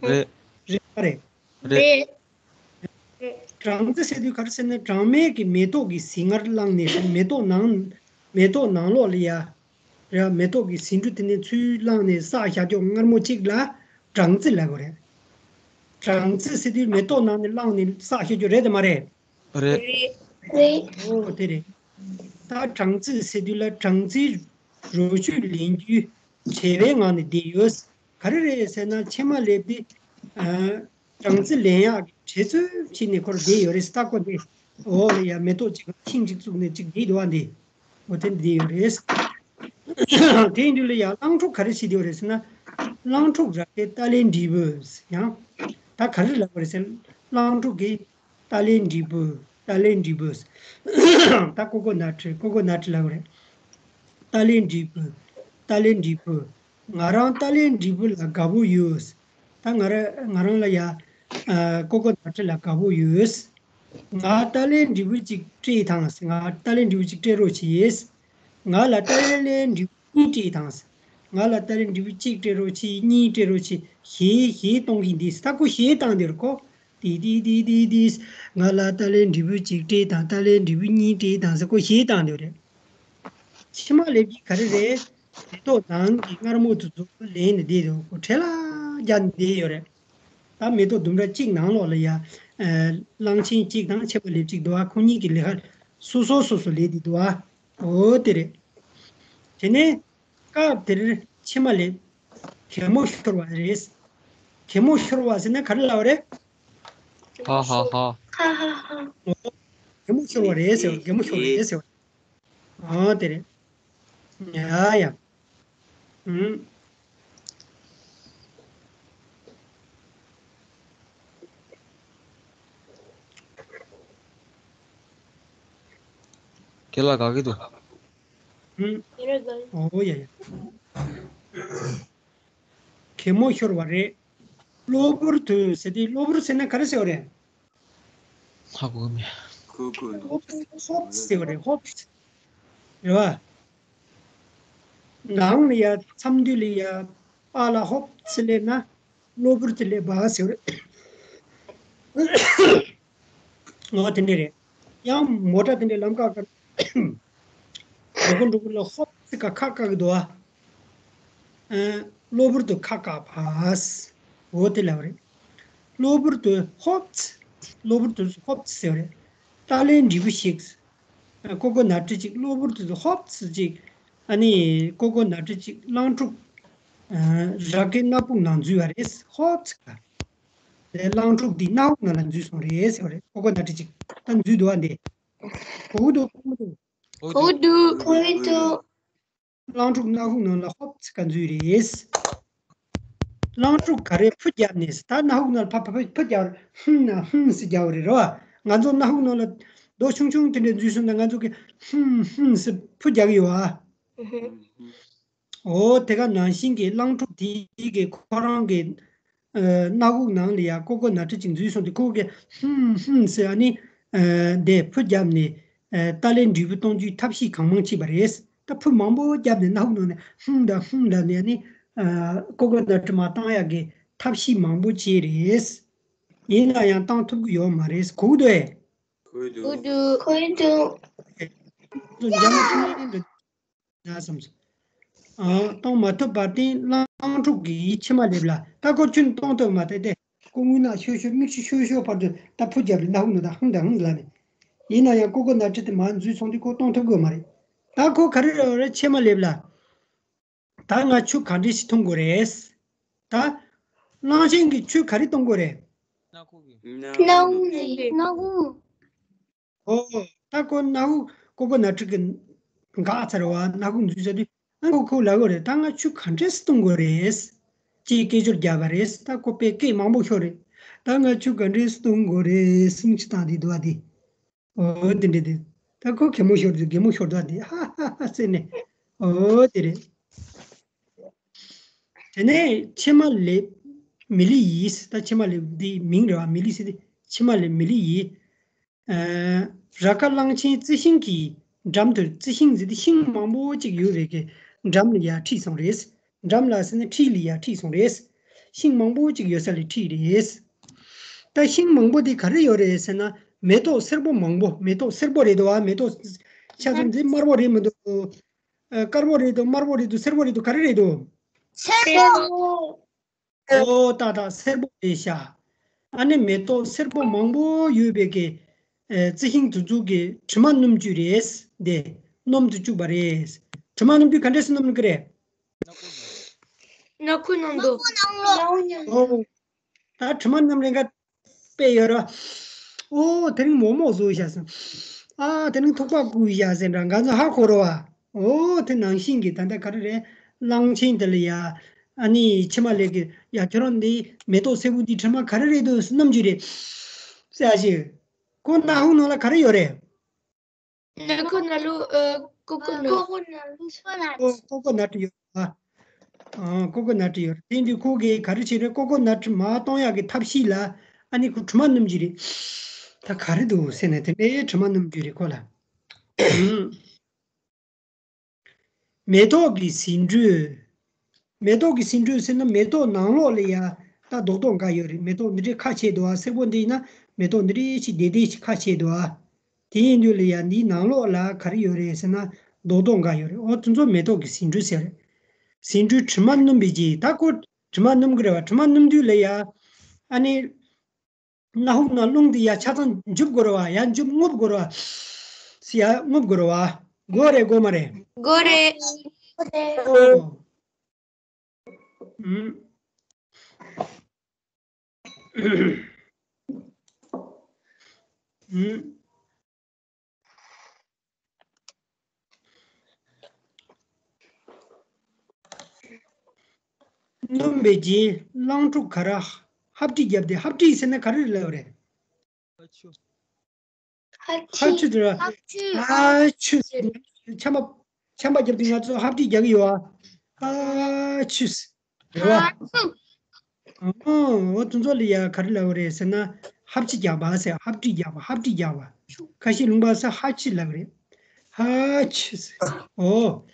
རེད། རེད་པ་རེད། རེད། སྦྲང་རྩི་ཟེར་དུས་ག་རེ་ཟེར་ན་སྦྲང་མའི་གི་མེ་ཏོག་གི་ཟིལ་དངར་བླངས་ནས་མེ་ཏོག་ནང་། མེ་ཏོག་ནང་ལོགས་ལ་ཡ། རེད། མེ་ཏོག་གི་ཟེའུ་འབྲུ་དེ་ནས་ཚུར་བླངས་ནས་བསགས་བཞག་རྒྱུ་མངར་མོ་གཅིག་ལ་སྦྲང་རྩི་ལབ་དགོས་རེད། སྦྲང་རྩི་ཟེར་དུས་མེ་ཏོག་ནང་ནས་བླངས་ནས་བསགས་བཞག་རྒྱུ་རེད་དམ་མ་རེད། རེད། རེད། ཨོ་དེ་རེད། ད་སྦྲང་རྩི་ཟེར་དུས་ལ་སྦྲང་རྩིའི་རོ་བཅུད་ལེན་རྒྱུའི་བྲེལ་བའི་ངང་ནས་བསྡད་ཡོད། ག་རེ་རེད་ཟེར་ན་ཕྱེ་མ་ལེབ་དེ་སྦྲང་རྩི་ལེན་ཡག་གི་ དེ་ཚོའི་ཕྱི་ནས་ཁོར་བསྡད་ཡོད་རེད། ད་ཁོ་འདི་འོག་ལ་ཡ་མེ་ཏོག་ཅིག་ཤིང་ཅིག་བཙུགས་ནས་ཅིག་བསྡད་འདུག་བ། འདི་འོ་དེ་འདི་ཡོད་རེད། དེའི་མདུན་ལ་ཡ་གླང་ཕྲུག་ག་རེ་བྱེད་ཡོད་རེད་ཟེར་ན། གླང་ཕྲུག་ར་གའི་ཏཱ་ལའི་འབྲས་བུ། ཡང་ད་ག་རེ་ལབ་པ་རེད་ཟེར་ན། གླང་ཕྲུག་གི་ཏཱ་ལའི་འབྲས་བུ། ཏཱ་ལའི་འབྲས་བུ། ད་ཀོ་ཀོ་ནཊ། ཀོ་ཀོ་ནཊ་ལབ་པ་རེད། ཏཱ་ལའི་འབྲས་བུ། ཏཱ་ལའི་འབྲས་བུ། ང་རང་ཏཱ་ལའི་འབྲས་བུ་ལ་དགའ་པོ་ཡོད། ད་ང་ར་ང་རང་ལ་ཡ་ཨ་ཀོ་ཀོ་ནཊ་ལ་དགའ་པོ་ཡོད། ང་ཏཱ་ལའི་འབྲས་བུ་གཅིག་སྤྲད་དང་། ང་ཏཱ་ལའི་འབྲས་བུ་གཅིག་སྤྲད་རོགས་གྱིས། ང་ལ་ཏཱ་ལའི་འབྲས་བུ་གཉིས་སྤྲད་དང་། ང་ལ་ཏཱ་ལའི་འབྲས་བུ་གཅིག་སྤྲད་རོགས་གྱིས། གཉིས་སྤྲད་རོགས་གྱིས། གཞས་གཞས་གཏོང་གི་འདུག། ད་ཁོ་གཞས་བཏང་འདུག་གོ། ཏི་ཏི་ཏི་ཏི་ཏི། ང་ལ་ཏཱ་ལའི་འབྲས་བུ་གཅིག་སྤྲད་དང་། ཏཱ་ལའི་འབྲས་བུ་གཉིས་སྤྲད་དང་ཟེར་ཁོ་གཞས་བཏང་འདུག་རེད། ཕྱི་མ་ལེབ་ཀྱི་ག་རེ་རེད། མེ་ཏོག་ནང་གི་མངར་མོ་དེ་ཚོ་ལེན་ནས་བསྡད་འདུག། ཁོ་བྲེལ་བ་རྒྱག་ནས་བསྡད་ཡོད་རེད། ད་མེ་ཏོག་ལྡུམ་ར་གཅིག་ནང་ལོགས་ལ་ཡ་ཨ་གླང་ཆེན་གཅིག་དང་ཕྱི་མ་ལེབ་གཅིག་འདུག་བ། ཁོ་གཉིས་ཀྱི་ལས་ཀ་སོ་སོ་སོ་སོ་ལས་དེ་འདུག་བ། འོ་དེ་རེད། དེ་ནས་སྐབས་དེར་ཕྱི་མ་ལེབ་གད་མོ་ཤོར་བ་རེད། གད་མོ་ཤོར་བ་ཟེར་ན་ག་རེ་ལབ་པ་རེད། ཧ་ཧ་ཧ། ཧ་ཧ་ཧ། འོ། གད་མོ་ཤོར་བ་རེད་ཟེར་བ། གད་མོ་ཤོར་བ་རེད་ཟེར་བ། ཨོ་དེ་རེད། ཡ་ཡ། ཨུམ། ཁྱེད་ལ་དགའ་གི་འདུག། ཨུམ། ཨོ་ཡ་ཡ། གད་མོ་ཤོར་བ་རེད། གློ་བུར་དུ་ཟེར་དུས། གློ་བུར་ཟེར་ན་ག་རེ་ཟེར་བ་རེད། ཧ་གོ་མེད། ཧོབ་ཟེར་བ་རེད། ཧོབ་རེད་བ། ནང་ལ་ཡ་མཚམས་དུས་ལ་ཡ་པཱ་ལགས་ཧོབ་ཙི་སླེབས་ན་གློ་བུར་དུ་སླེབས་པ་ཟེར་བ་རེད། ངོ་དེ་འདྲ་རེད། ཡང་མོ་ཊ་དེ་འདྲའི་ལམ་ཁ་ཁར་འགྲོ་གི་འགྲོ་གི་ལ་ཧོབ་ཙི་ཀ་ཁ་བཀག་གི་འདུག་བ། ཨ། གློ་བུར་དུ་ཁ་བཀག་པ། འོ་དེ་ལབ་རེད། གློ་བུར་དུ་ཧོབ་ཙི། གློ་བུར་དུ་ཧོབ་ཙི་ཟེར་བ་རེད། ཏཱ་ལའི་འབྲས་བུ་ཞིག། ཨ། ཀོ་ཀོ་ནཊ་ཅིག་གློ་བུར་དུ་ཧོབ་ཙི་ཅིག། ཨ་ནི་ཀོ་ཀོ་ནཊ་ཅིག་གླང་ཕྲུག་ཨ། ར་གའི་སྣ་ཁུག་ནང་འཛུལ་བ་རེད། ཧོབ་ཙི་ཀ། དེ་གླང་ཕྲུག་འདི་སྣ་ཁུག་ནང་ལ་འཛུལ་སོང་རེད་ཟེར་བ་རེད། ཀོ་ཀོ་ནཊ་ཅིག་ད་འཛུལ་འདུག་བ། འདི་གོ་གི་འདུག། གོ་གི་འདུག། གོ་གི་འདུག། གོ་གི་འདུག། གླང་ཕྲུག་སྣ་ཁུག་ནང་ལ་ཧོབ་ཙི་ཀ་འཛུལ་རེད། གླང་ཕྲུག་ག་རེ་ཕུ་བརྒྱབ་ནས། ད་སྣ་ཁུག་ནང་ལ་ཕ་ཕ་ཕ་ཕུ་བརྒྱབ་རེད། ཧུམ་ན་ཧུམ་ཟེར་རྒྱག་པ་རེད། རེད་བ། ང་ཚོ་སྣ་ཁུག་ནང་ལ་རྡོ་ཆུང་ཆུང་དེ་འདྲ་འཛུལ་སོང་ན་ང་ཚོ་གི་ཧུམ་ཧུམ་ཟེར་ཕུ་རྒྱག་གི་ཡོད་ཨ། འོ་དེ་ག་ནང་བཞིན་གྱི་གླང་ཕྲུག་དེ་གི་ཁོ་རང་གི་ཨ། སྣ་ཁུག་ནང་ལ་ཡ་ཀོ་ཀོ་ནཊ་ཅིག་འཛུལ་སོང་སྟེ་ཁོ་གིས་ཧུམ་ཧུམ་ཟེར་ཨ་ནི་ཨ། དེ་ཕུ་བརྒྱབ་ནས་ཨ། ཏཱ་ལའི་འབྲས་བུ་གཏོང་རྒྱུའི་ཐབས་ཤེས་གང་མང་བྱས་པ་རེད། ད་ཕུ་མང་པོ་བརྒྱབ་ནས་སྣ་ཁུག་ནང་ནས་ཧུམ་ད་ཧུམ་ད་ནས་ཨ་ནི་ཨ། ཀོ་ཀོ་ནཊ་མར་བཏང་ཡག་གི་ཐབས་ཤེས་མང་པོ་བྱས་རེད། ཡིན་ན་ཡང་བཏང་ཐུབ་ཀྱི་ཡོད་མ་རེད། གོ་གི་འདུག་ཨེ། གོ་གི་འདུག། གོ་གི་འདུག། ཁོ་ཚོ་འཇམ་མོ་ཐུག་ཡིན་འདུག། ན་བསམ་སོང་། ཨ། གཏོང་མ་ཐུབ་པར་བརྟེན་གླང་ཕྲུག་གིས་ཕྱི་མ་ལེབ་ལ། ད་ཁོ་ཁྱོན་གཏོང་ཐུབ་མ་ཐུབ་སྟེ། ཁོ་རྔུལ་ནག་ཤོར་ཤོར། མིག་ཆུ་ཤོར་ཤོར་བར་དུ་ད་ཕུ་རྒྱབ་རེད། སྣ་ཁུག་ནང་ད་ཧང་ད་ཧང་ལ་ནས། ཡིན་ན་ཡང་ཀོ་ཀོ་ནཊ་དེ་མར་འཛུལ་སོང་དུས་ཁོ་གཏོང་ཐུབ་དགོས་མ་རེད། ད་ཁོ་ག་རེ་རེད་རེད། ཕྱི་མ་ལེབ་ལ། ད་ང་ཆུ་ག་འདྲས་ཤིག་འཐུང་དགོས་རེད། ད་གླང་ཆེན་གྱིས་ཆུ་ག་རེ་གཏོང་དགོས་རེད། སྣ་ཁུག་གི། སྣ་ཁུག་རེད། སྣ་ཁུག། ཨོ། ད་ཁོ་སྣ་ཁུག་ཀོ་ཀོ་ནཊ་གི་འགག་ཚར་བ། སྣ་ཁུག་འཛུལ་ཚར་དུས་ཨ་ཁོ་ཁོ་ལབ་དགོས་རེད། ད་ང་ཆུ་ག་འདྲས་གཏོང་དགོས་རེད། ཅེས་སྐད་ཅོར་བརྒྱབ་པ་རེད། ད་ཁོ་དཔེ་སྐད་མང་པོ་ཤོར་རེད། ད་ང་ཆུ་ག་འདྲས་གཏོང་དགོས་རེད། སུམ་ཅུ་བཏང་དེ་འདུག་བ་དེ། ཨོ་དེ་འདྲས་དེ། ད་ཁོ་གད་མོ་ཤོར་དུས་གད་མོ་ཤོར་དུས་དེ་ཧ་ཧ་ཧ་ཟེར་ནས། ཨོ་དེ་རེད། དེ་ནས་ཕྱི་མ་ལེབ་མི་ལི་ཡིས། ད་ཕྱི་མ་ལེབ་འདི་མིང་རེད་བ། མི་ལི་ཟེར་དེ་ཕྱི་མ་ལེབ་མི་ལི་ཡིས། ཨ། ར་ག་གླང་ཆེན་རྩི་ཤིང་གི་འགྲམ་དུ། རྩི་ཤིང་ཟེར་དེ་ཤིང་མང་པོ་ཅིག་ཡོད་རེད་གི། འགྲམ་ལ་ཡར་ཁྲིད་སོང་རེད། འགྲམ་ལ་ཟེར་ན་འཁྲིས་ལ་ཡར་ཁྲིད་སོང་རེད། ཤིང་མང་པོ་ཅིག་ཡོད་ས་ལ་ཁྲིད་རེད། ད་ཤིང་མང་པོ་དེ་ག་རེ་ཡོད་རེད་ཟེར་ན། མེ་ཏོག་སེར་པོ་མང་པོ། མེ་ཏོག་སེར་པོ་རེད་འདུག་ཨ། མེ་ཏོག་ཆ་ཚང་འདི་དམར་པོ་རེད་མི་འདུག། ཨ། དཀར་པོ་རེད་འདུག། དམར་པོ་རེད་འདུག། སེར་པོ་རེད་འདུག། ག་རེ་རེད་འདུག། སེར་པོ། ཨོ་ད་ད་སེར་པོ་རེད་ཤག། ཨ་ནི་མེ་ཏོག་སེར་པོ་མང་པོ་ཡོད་པའི་གི། ཨེ། རྩི་ཤིང་དེ་ཚོ་གི་དྲི་མ་སྣུམ་བཅུད་རེད་དེ། སྣུམ་དུ་བཅུག་པ་རེད། དྲི་མ་སྣུམ་བཅུད་ག་འདྲས་སེ་སྣུམ་གི་རེད། སྣ་ཁུག་ནང་དུ། ཨོ། ད་དྲི་མ་སྣུམ་རེད་ག། དཔེ་ཡོད་ར། ཨོ་དེ་རིང་མོག་མོག་བཟོས་བཞག་སོང་། ཨ་དེ་རིང་ཐུག་པ་བསྐུས་བཞག་ཟེར་འདྲ་ང་ཚོ་ཧ་གོ་ར་བ། ཨོ་དེ་ནང་བཞིན་གྱི་ད་ལྟ་ག་རེ་རེད། གླང་ཆེན་དེ་ལ་ཡ། ཨ་ནི་ཕྱི་མ་ལས་ཀྱི་ཡ་ཁྱོད་རང་འདི་མེ་ཏོག་སེར་པོ་འདི་དྲི་མ་ག་རེ་རེད་འདུག་སྣུམ་གྱི་རེད། ཟེར་ཞིག་ཁོ་སྣ་ཧུག་ནང་ལ་ག་རེ་ཡོད་རེད། ནི་ཁོ་ན་ལུ་ཨ་ཀོ་ཀོ་ནཊ། ཀོ་ཀོ་ནཊ། ཨོ་ཀོ་ཀོ་ནཊ་ཡོད་ཨ། ཨ་ཀོ་ཀོ་ནཊ་ཡོད། དེ་འདི་ཁོ་གིས་ག་རེ་བྱས་རེད། ཀོ་ཀོ་ནཊ་མར་གཏོང་ཡག་གི་ཐབས་ཤེས་ལ་ཨ་ནི་ཁོ་དྲི་མ་སྣུམ་གྱི་རེད། ད་ག་རེ་འདུག་ཟེར་ནས་དེ་འདྲའི་དྲི་མ་སྣུམ་གྱི་རེད་ཁོ་ལ། མེ་ཏོག་གི་ཟེའུ་འབྲུ། མེ་ཏོག་གི་ཟེའུ་འབྲུ་ཟེར་ན་མེ་ཏོག་ནང་ལོགས་ལ་ཡ་ད་རྡོག་རྡོག་འགའ་ཡོད་རེད། མེ་ཏོག་འདི་འདྲའི་ཁ་ཕྱེ་འདུག་ཨ། སེར་པོ་འདི་ཡིན་ན་མེ་ཏོག་འདི་འདྲའི་ཞིག་བདེ་བདེ་ཞིག་ཁ་ཕྱེ་འདུག་ཨ། དེ་ཡིན་དུས་ལ་ཡ་འདིའི་ནང་ལོགས་ལ་ག་རེ་ཡོད་རེད་ཟེར་ན་རྡོག་རྡོག་འགའ་ཡོད་རེད། ཨོ་དེ་ཚོ་མེ་ཏོག་གི་ཟེའུ་འབྲུ་ཟེར་རེད། ཟེའུ་འབྲུ་དྲི་མ་སྣུམ་པའི་རྗེས། ད་ཁོ་དྲི་མ་སྣུམ་གི་རེད་བ། དྲི་མ་སྣུམ་དུས་ལ་ཡ་ཨ་ནི། སྣ་ཧུག་ནང་རླུང་འདི་ཡ་ཆ་ཚང་འཇུབ་དགོས་རེད་བ། ཡ་འཇུབ་རྔུབ་དགོས་རེད་བ། ཡ་རྔུབ་དགོས་རེད་བ། དགོས་རེད་དགོས་མ་རེད། དགོས་རེད། ཨོ། ཨུམ། ཨུམ། སྣུམ་པའི་རྗེས་གླང་ཕྲུག་ག་ར་ཧབ་སྦྲིད་བརྒྱབ་སྟེ། ཧབ་སྦྲིད་ཟེར་ན་ག་རེ་ལབ་རེད། ཧ་ཆུ་ཟེར་བ། ཧ་ཆུ། ཆམ་པ་ཆམ་པ་བརྒྱབ་སྟེ་ང་ཚོ་ཧབ་སྦྲིད་རྒྱག་གི་ཡོད་ཨ། ཧ་ཆུ་ཟེར་རེད་བ། ཨོ་དེ་ཚོ་ལ་ཡ་ག་རེ་ལབ་རེད་ཟེར་ན། ཧབ་ཆི་རྒྱག་པ་ཟེར། ཧབ་སྦྲིད་རྒྱག་པ། ཧབ་སྦྲིད་རྒྱག་པ། ཁ་ཤས་ལུང་པ་ས་ཧ་ཆི་ལབ་རེད། ཧ་ཆི་ཟེར། ཨོ།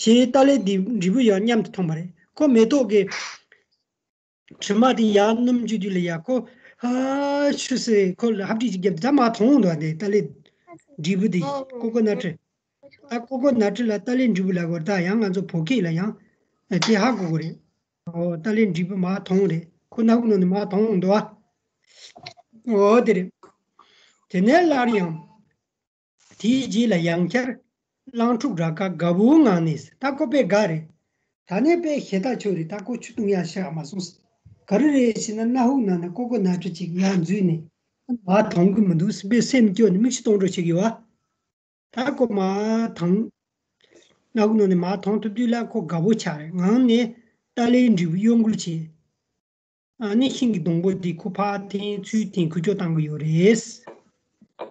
ཞེས་ཏཱ་ལའི་འབྲས་བུ་ཡང་མཉམ་དུ་མཐོང་བ་རེད། ཁོ་མེ་ཏོག་གི་དྲི་མ་དེ་ཡར་སྣུམ་བཅུག་དུས་ལ་ཡ་ཁོ་ཧ་ཆུ་ཟེར་ཁོ་ལ་ཧབ་སྦྲིད་ཅིག་བརྒྱབ་ད་མར་མཐོང་འདུག་བ། དེ་ཏཱ་ལའི་འབྲས་བུ་དེ་ཀོ་ཀོ་ནཊ། ད་ཀོ་ཀོ་ནཊ་ལ་ཏཱ་ལའི་འབྲས་བུ་ལབ་དགོས་རེད། ད་ཡང་ང་ཚོ་བོད་སྐད་ལ་ཡང་དེ་ཧ་གོ་དགོས་རེད། ཨོ་ཏཱ་ལའི་འབྲས་བུ་མར་མཐོང་རེད། ཁོ་སྣ་ཁུག་ནང་ནས་མར་མཐོང་འདུག་བ། ཨོ་དེ་རེད། དེ་ནས་སླར་ཡང་། དེའི་རྗེས་ལ་ཡང་བསྐྱར་གླང་ཕྲུག་ར་ཁ་དགའ་བོའི་ངང་ནས། ད་ཁོ་དཔེ་དགའ་རེད། ད་ནས་དཔེ་ཞེ་ཐག་ཆོད་རེད། ད་ཁོ་ཆུ་བཏུང་ཡག་ཤ་མ་སོང་། ག་རེ་རེད་ཟེར་ན་སྣ་ཧུག་ནང་ན་ཀོ་ཀོ་ནཊ་ཅིག་ཡར་འཛུལ་ནས་མར་མཐོང་གི་མི་འདུག་ཟེར་དཔེ་སེམས་སྐྱོ་ནས་མིག་ཆུ་གཏོང་འགྲོ་བྱེད་ཀྱི་ཡོད་ཨ། ད་ཁོ་མར་མཐོང་། སྣ་ཧུག་ནང་ནས་མར་མཐོང་ཐུབ་དུས་ལ་ཁོ་དགའ་བོ་ཆགས་རེད། ངང་ནས་ཏཱ་ལའི་འབྲས་བུ་གཡོ་འགུལ་བྱས། ཨ་ནི་ཤིང་གི་སྡོང་པོ་འདི་ཁོ་ཕར་འཐེན་ཚུར་འཐེན་འགུལ་སྐྱོད་བཏང་གི་ཡོད་རེད།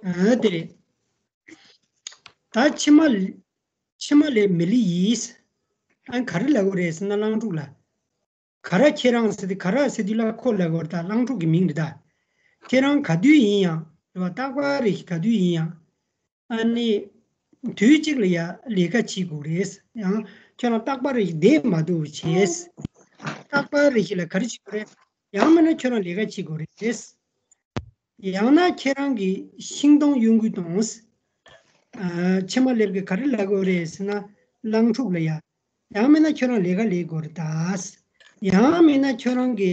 ཨ་དེ་རེད། ད་ཕྱི་མ་ཕྱི་མ་ལས་མི་ལི་ཡིས། ཨ་ག་རེ་ལབ་དགོས་རེད་ཟེར་ན་གླང་ཕྲུག་ལ། ག་ར་ཁྱེད་རང་ཟེར་དུས། ག་ར་ཟེར་དུས་ལ་ཁོ་ལབ་དགོས་རེད། ད་གླང་ཕྲུག་གི་མིང་རེད་ད། ཁྱེད་རང་ག་དུས་ཡིན་ཡང་རེད་བ། རྟག་པར་རེ་ཞིག་ག་དུས་ཡིན་ཡང་། ཨ་ནི། དུས་གཅིག་ལ་ཡ་ལས་ཀ་བྱེད་དགོས་རེད། ཡང་ཁྱོད་རང་རྟག་པར་བསྡད་མ་འདུག་བྱས། རྟག་པར་རེ་ཞིག་ལ་ག་རེ་བྱེད་དགོས་རེད། ཡང་མིན་ན་ཁྱོད་རང་ལས་ཀ་བྱེད་དགོས་རེད། ཡང་ན་ཁྱེད་རང་གི་ཤིང་སྡོང་གཡོ་འགུལ་གཏོང་། ཨ་ཕྱི་མ་ལབ་ཀྱི་ག་རེ་ལབ་དགོས་རེད་ཟེར་ན་གླང་ཕྲུག་ལ་ཡ། ཡང་མིན་ན་ཁྱོད་རང་ལས་ཀ་ལས་དགོས་རེད་ད། ཡང་མིན་ན་ཁྱོད་རང་གི་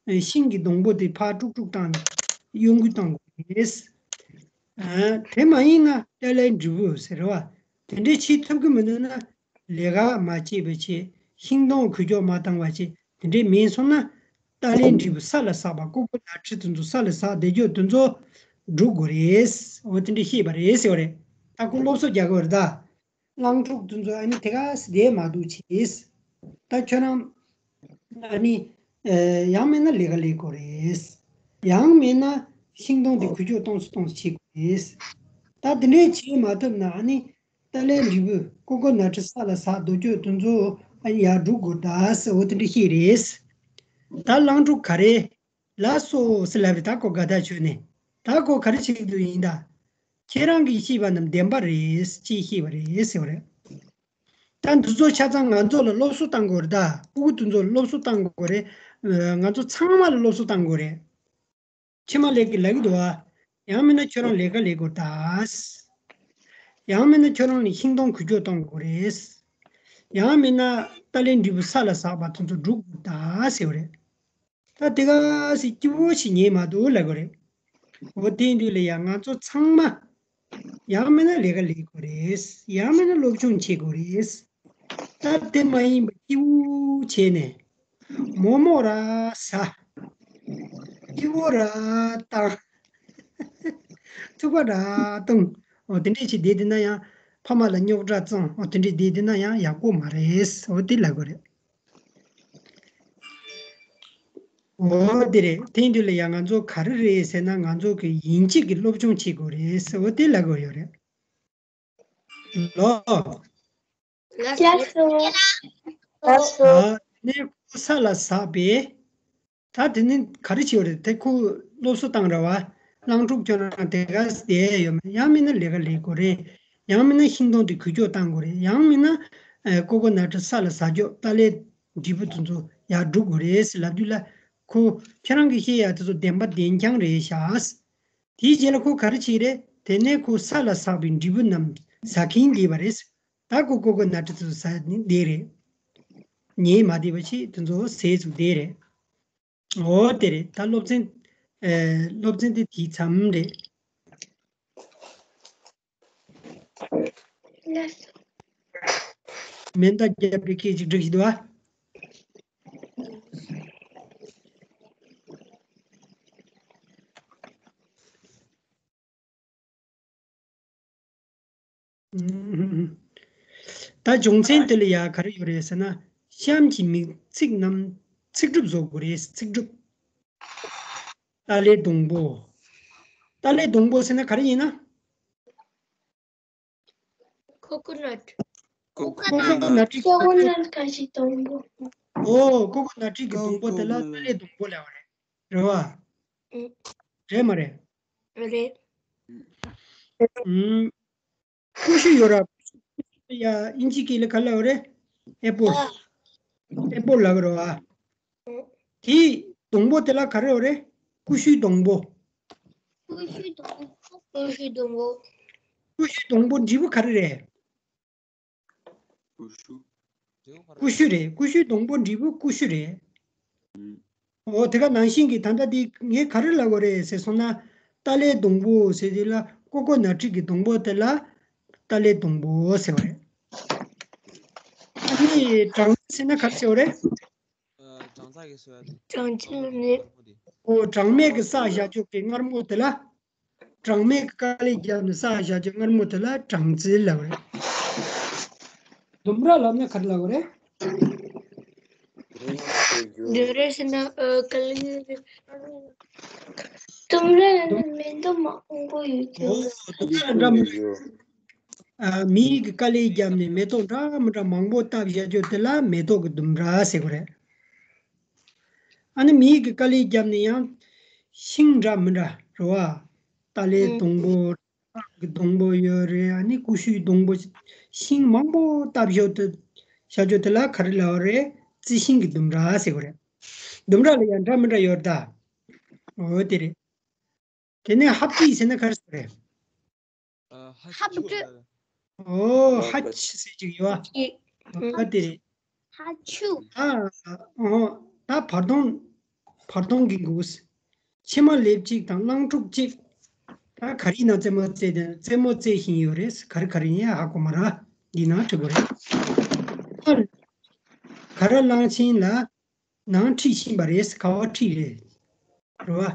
ཨ་ཤིང་གི་སྡོང་པོ་དེ་ཕར་དཀྲུག་དཀྲུག་བཏང་ནས་གཡོ་འགུལ་བཏང་དགོས་རེད། ཨ་དེ་མ་ཡིན་ན་ཏཱ་ལའི་འབྲས་བུ་ཟེར་བ། དེ་འདྲའི་བྱེད་ཐུབ་ཀྱི་མི་འདུག་ན་ལས་ཀ་མ་བྱེད་པ་བྱེད། ཤིང་སྡོང་འགུལ་སྐྱོད་མ་བཏང་བ་བྱེད། དེ་འདྲའི་མིན་སོང་ན་ཏཱ་ལའི་འབྲས་བུ་ས་ལ་ཟགས་པ། ཀོ་ཀོ་ནཊ་དེ་ཚོ་ས་ལ་ཟགས་བསྡད་རྒྱུ་དེ་ཚོ་སྒྲུག་དགོས་རེད། འོ་དེ་འདྲའི་བཤད་པ་རེད་ཟེར་བ་རེད། ད་ཁོ་སློབ་གསོ་རྒྱག་གི་ཡོད་རེད་ད། གླང་ཕྲུག་དེ་ཚོ་ཨ་ནི་དེ་ག་སེ་བསྡད་མ་འདུག་བྱས། ད་ཁྱོད་རང་ཨ་ནི་ཨ་ཡང་མིན་ན་ལས་ཀ་ལས་དགོས་རེད། ཡང་མིན་ན་ཤིང་སྡོང་དེ་འགུལ་སྐྱོད་གཏོང་སུ་གཏོང་སུ་བྱེད་དགོས་རེད། ད་དེ་འདྲས་བྱེད་མ་ཐུབ་ན་ཨ་ནི་ཏཱ་ལའི་འབྲས་བུ་ཀོ་ཀོ་ནཊ་ས་ལ་ཟགས་རྡོ་སྐྱོད་དེ་ཚོ་ཨ་ནི་ཡར་སྒྲུག་དགོས་ད་ཟེར། འོ་དེ་འདྲས་བཤད་རེད། ད་གླང་ཕྲུག་ག་རེ། ལགས་སོ་ཟེར་ལབ་རེད། ད་ཁོ་དགའ་ཐག་ཆོད་ནས། ད་ཁོ་ག་རེ་བྱེད་ཀྱི་འདུག་ཡིན་ད། ཁྱེད་རང་གིས་བཤད་པ་རྣམས་བདེན་པ་རེད་ཅེས་བཤད་པ་རེད་ཟེར་བ་རེད། ད་འདི་ཚོ་ཆ་ཚང་ང་ཚོ་ལ་སློབ་གསོ་བཏང་དགོས་རེད་ད། ཕྲུ་གུ་དེ་ཚོ་ལ་སློབ་གསོ་བཏང་དགོས་རེད། ང་ཚོ་ཚང་མ་ལ་སློབ་གསོ་བཏང་དགོས་རེད། ཕྱི་མ་ལབ་ཀྱི་ལབ་ཀྱི་འདུག་ཨ། ཡང་མིན་ན་ཁྱོད་རང་ལས་ཀ་ལས་དགོས་ད། ཡང་མིན་ན་ཁྱོད་རང་ནི་ཤིང་སྡོང་འགུལ་སྐྱོད་གཏོང་དགོས་རེད། ཡང་མིན་ན་ཏཱ་ལའི་འབྲས་བུ་ས་ལ་ཟགས་པ་དེ་ཚོ་སྒྲུག་དགོས་ད་ཟེར་བ་རེད། ད་དེ་ག་སེ་སྐྱིད་པོ་ཞིག་ཉལ་མ་འདུག་ལབ་དགོས་རེད། འོ་དེ་དུས་ལ་ཡང་ང་ཚོ་ཚང་མ་ཡང་མིན་ན་ལས་ཀ་ལས་དགོས་རེད། ཡང་མིན་ན་སློབ་སྦྱོང་བྱེད་དགོས་རེད། ད་དེ་མ་ཡིན་པ་སྐྱིད་པོ་བྱས་ནས་མོག་མོག་ར་ཟ། སྐྱིད་པོ་ར་བཏང་། ཐུག་པ་ར་བཏང་། འོ་དེ་འདྲས་ཅིག་བསྡད་དེ་ན་ཡང་ཕ་མ་ལ་རྙོག་དྲ་བཙང་། འོ་དེ་འདྲས་བསྡད་དེ་ན་ཡང་ཡག་པོ་མ་རེད། འོ་དེ་ལབ་དགོས་རེད། འོ་དེ་རེད། དེ་ཡིན་དུས་ལ་ཡང་ང་ཚོ་ག་རེ་རེད་ཟེར་ན། ང་ཚོ་གི་ཡིན་གཅིག་གི་སློབ་སྦྱོང་བྱེད་དགོས་རེད། འོ་དེ་ལབ་དགོས་ཡོད་རེད། ལོ། ལགས་སོ། ལགས་སོ། ཨ་ནས་ཁོ་ས་ལ་ཟགས་པས། ད་དེ་ནི་ག་རེ་བྱེད་པ་རེད། དེ་ཁོ་སློབ་གསོ་བཏང་ར་བ། གླང་ཕྲུག་ཁྱོད་རང་དེ་ག་བསྡད་ཡོད་མེད། ཡང་མིན་ན་ལས་ཀ་ལས་དགོས་རེད། ཡང་མིན་ན་ཤིང་སྡོང་དེ་འགུལ་སྐྱོད་བཏང་དགོས་རེད། ཡང་མིན་ན་ཨ་ཀོ་ཀོ་ནཊ་ས་ལ་ཟགས་ཀྱོག་ཏ་ལའི་འབྲས་བུ་དེ་ཚོ་ཡར་སྒྲུག་དགོས་རེད་ཟེར་ལབ་དུས་ལ། ཁོ་ཁྱེད་རང་གིས་བཤད་ཡ་དེ་ཚོ་བདེན་པ་བདེན་རྐྱང་རེད་ཤག། དེའི་རྗེས་ལ་ཁོ་ག་རེ་བྱེད་རེད། དེ་ནས་ཁོ་ས་ལ་ཟགས་པའི་འབྲས་བུ་རྣམས་ཟ་གིན་བསྡད་པ་རེད། ད་ཁོ་ཀོ་ཀོ་ནཊ་དེ་ཚོ་ཟ་ནི་བསྡད་རེད། ཉལ་མ་བསྡད་པ་བྱས་དེ་ཚོ་ཟས་ཚུགས་བསྡད་རེད། འོ་དེ་རེད། ད་སློབ་ཚན། ཨེ། སློབ་ཚན་དེ་དེའི་མཚམས་རེད། མེ་མདའ་བརྒྱབ་པའི་སྐད་ཅིག་སྒྲིག་བཞིན་འདུག་ཨ། ད་སྦྱོང་ཚན་དེ་ལ་ཡ་ག་རེ་ཡོད་རེད་ཟེར་ན། གཤམ་གྱི་མིང་ཚིག་རྣམས་ཚིག་གྲུབ་བཟོ་དགོས་རེད། ཚིག་གྲུབ། ཏ་ལའི་སྡོང་པོ། ཏ་ལའི་སྡོང་པོ་ཟེར་ན་ག་རེ་ཡིན་ན། ཀོ་ཀོ་ནཊ། ཀོ་ཀོ་ནཊ། ཀོ་ཀོ་ནཊ་གི་སྡོང་པོ། ཨོ། ཀོ་ཀོ་ནཊ་གི་སྡོང་པོ་དེ་ལ་ཏ་ལའི་སྡོང་པོ་ལབ་པ་རེད། རེད་བ། ཨུ། རེད་མ་རེད། རེད། ཨུམ། ཀུ་ཤུ་ཡོད་ར། ཡ་ཨིན་ཇི་སྐད་ལ་ག་ལབ་རེད། ཨེ་པོལ། ཨེ་པོལ་ལབ་རེད་བ། དེའི་སྡོང་པོ་དེ་ལ་ག་རེ་ཡོད་རེད། ཀུ་ཤུའི་སྡོང་པོ། ཀུ་ཤུའི་སྡོང་པོ། ཀུ་ཤུའི་སྡོང་པོ། ཀུ་ཤུའི་སྡོང་པོ་འབྲས་བུ་ག་རེ་རེད། ཀུ་ཤུ། ཀུ་ཤུ་རེད། ཀུ་ཤུའི་སྡོང་པོ་འབྲས་བུ་ཀུ་ཤུ་རེད། ཨུམ། འོ་དེ་ག་ནང་བཞིན་གྱི་ད་ལྟ་འདི་ངས་ག་རེ་ལབ་དགོས་རེད་ཟེར་སོང་ན། ཏ་ལའི་སྡོང་པོ་ཟེར་དེ་ལ་ཀོ་ཀོ་ནཊ་གི་སྡོང་པོ་དེ་ལ་ཏ་ལའི་སྡོང་པོ་ཟེར་བ་རེད། ཨ་ནི་སྦྲང་རྩི་ཟེར་ན་ག་རེ་ཟེར་བ་རེད། ཨ། སྦྲང་རྩི་གི་ཟེར་བ་རེད། སྦྲང་རྩི་ནི། ཨོ། སྦྲང་མས་གི་བསགས་བཞག་ཅོག་གི་མངར་མོ་དེ་ལ། སྦྲང་མས་གི་དཀའ་ལས་བརྒྱབ་ནས་བསགས་བཞག་ཅོག་མངར་མོ་དེ་ལ་སྦྲང་རྩི་ལབ་རེད། ལྡུམ་ར་ལབ་ན་ག་རེ་ལབ་རེད། ལྡུམ་ར་ཟེར་ན། ཨ། དཀའ་ལས། ལྡུམ་ར་ལ་ནི་མེ་ཏོག་མང་པོ་ཡོད་ཀྱང་། ཨོ། ལྡུམ་ར་ལ་འདྲ་མི་འདྲ། ཨ། མི་ཡི་གི་དཀའ་ལས་བརྒྱབ་ནས་མེ་ཏོག་འདྲ་མི་འདྲ་མང་པོ་བཏབ་བཞག་རྒྱུ་དེ་ལ་མེ་ཏོག་གི་ལྡུམ་ར་ཟེར་གི་རེད། ཨ་ནི་མི་ཡི་གི་དཀའ་ལས་བརྒྱབ་ནས་ཡང་ཤིང་འདྲ་མི་འདྲ་རེད་བ། ཏ་ལའི་སྡོང་པོ། གི་སྡོང་པོ་ཡོད་རེད། ཨ་ནི་ཀུ་ཤུའི་སྡོང་པོ། ཤིང་མང་པོ་བཏབ་བཞག་དེ། བཞག་རྒྱུ་དེ་ལ་ག་རེ་ལབ་རེད། རྩི་ཤིང་གི་ལྡུམ་ར་ཟེར་གི་རེད། ལྡུམ་ར་ལ་ཡང་འདྲ་མི་འདྲ་ཡོད་ད། འོ་དེ་རེད། དེ་ནས་ཧབ་ཏི་ཟེར་ན་ག་རེ་ཟེར་རེད། ཨ། ཧ་ཧ་ཆུ་ཆུ་ལབ། ཨོ། ཧ་ཆུ་ཟེར་ཅིག་ཡོད་ཨ། ཨ་དེ་རེད། ཧ་ཆུ། ཨ། ཨོ། ད་བར་སྟོང་། བར་སྟོང་གི་འགུགས། ཕྱེ་མ་ལེབ་གཅིག་དང་གླང་ཕྲུག་གཅིག། ད་ག་རེ་ནང་རྩེད་མོ་རྩེ་དེ་རྩེད་མོ་རྩེ་བཞིན་ཡོད་རེད། ག་རེ་ག་རེ་ཡིན་ཧ་གོ་མ་ར། འདི་ནང་འབྲི་དགོས་རེད། ག་ར་གླང་ཆེན་ལ་ནང་ཁྲིད་བཞིན་པ་རེད། ག་བ་ཁྲིད་རེད། རེད་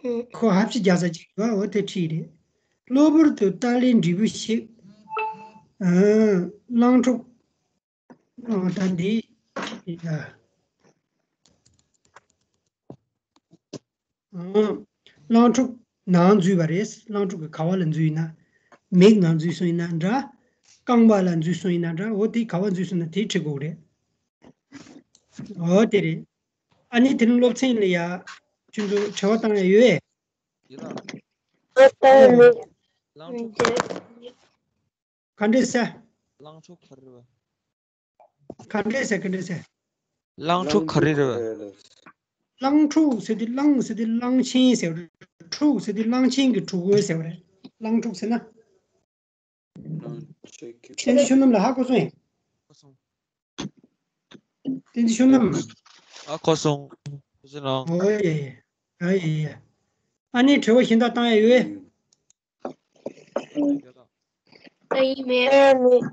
བ། ཁོ་ཧབ་ཆུ་རྒྱག་ས་ཅིག་ཡོད། འོ་དེ་ཁྲིད་རེད། གློ་བུར་དུ་ཏ་ལའི་འབྲས་བུ་ཞིག། ཨ། གླང་ཕྲུག། ཨ། ད་འདི། ཡ། ཨ། གླང་ཕྲུག་ནང་འཛུལ་བ་རེད། གླང་ཕྲུག་གི་ག་བ་ལ་འཛུལ་ཡིན་ན། མིག་ནང་འཛུལ་སོང་ཡིན་ན་འདྲ། རྐང་པ་ལ་འཛུལ་སོང་ཡིན་ན་འདྲ། འོ་དེ་ག་བ་འཛུལ་སོང་ན་དེ་ཁྲིད་དགོས་རེད། འོ་དེ་རེད། ཨ་ནི་དེ་རིང་སློབ་ཚན་ལ་ཡ། ཁྱོད་ཚོ་དྲི་བ་བཏང་ཡ་ཡོད་པས། ཡིན་ལ། ཨ། ད་ནི། གླང་ཕྲུག་ག་འདྲས་ཟེར། གླང་ཕྲུག་ག་རེ་རེད་བ། ག་འདྲས་ཟེར། ག་འདྲས་ཟེར། གླང་ཕྲུག་ག་རེ་རེད་བ། གླང་ཕྲུག་ཟེར་དུས་གླང་ཟེར་དུས་གླང་ཆེན་ཟེར་བ་རེད། ཕྲུག་ཟེར་དུས་གླང་ཆེན་གྱི་ཕྲུ་གུ་ཟེར་བ་རེད། གླང་ཕྲུག་ཟེར་ན། བསྟན་འཛིན་བསོད་ནམས་ལགས་ཧ་གོ་སོང་ངས། གོ་སོང་། བསྟན་འཛིན་བསོད་ནམས། ཨ། གོ་སོང་། གོ་སོང་ལགས། ཨོ་ཡེ་ཡེ། ཨ་ཡེ་ཡེ། ཨ་ནི་དྲི་བ་གཞན་དག་བཏང་ཡ་ཡོད་པས། ཨ་ཡེ་མེད། ཨ་མེད།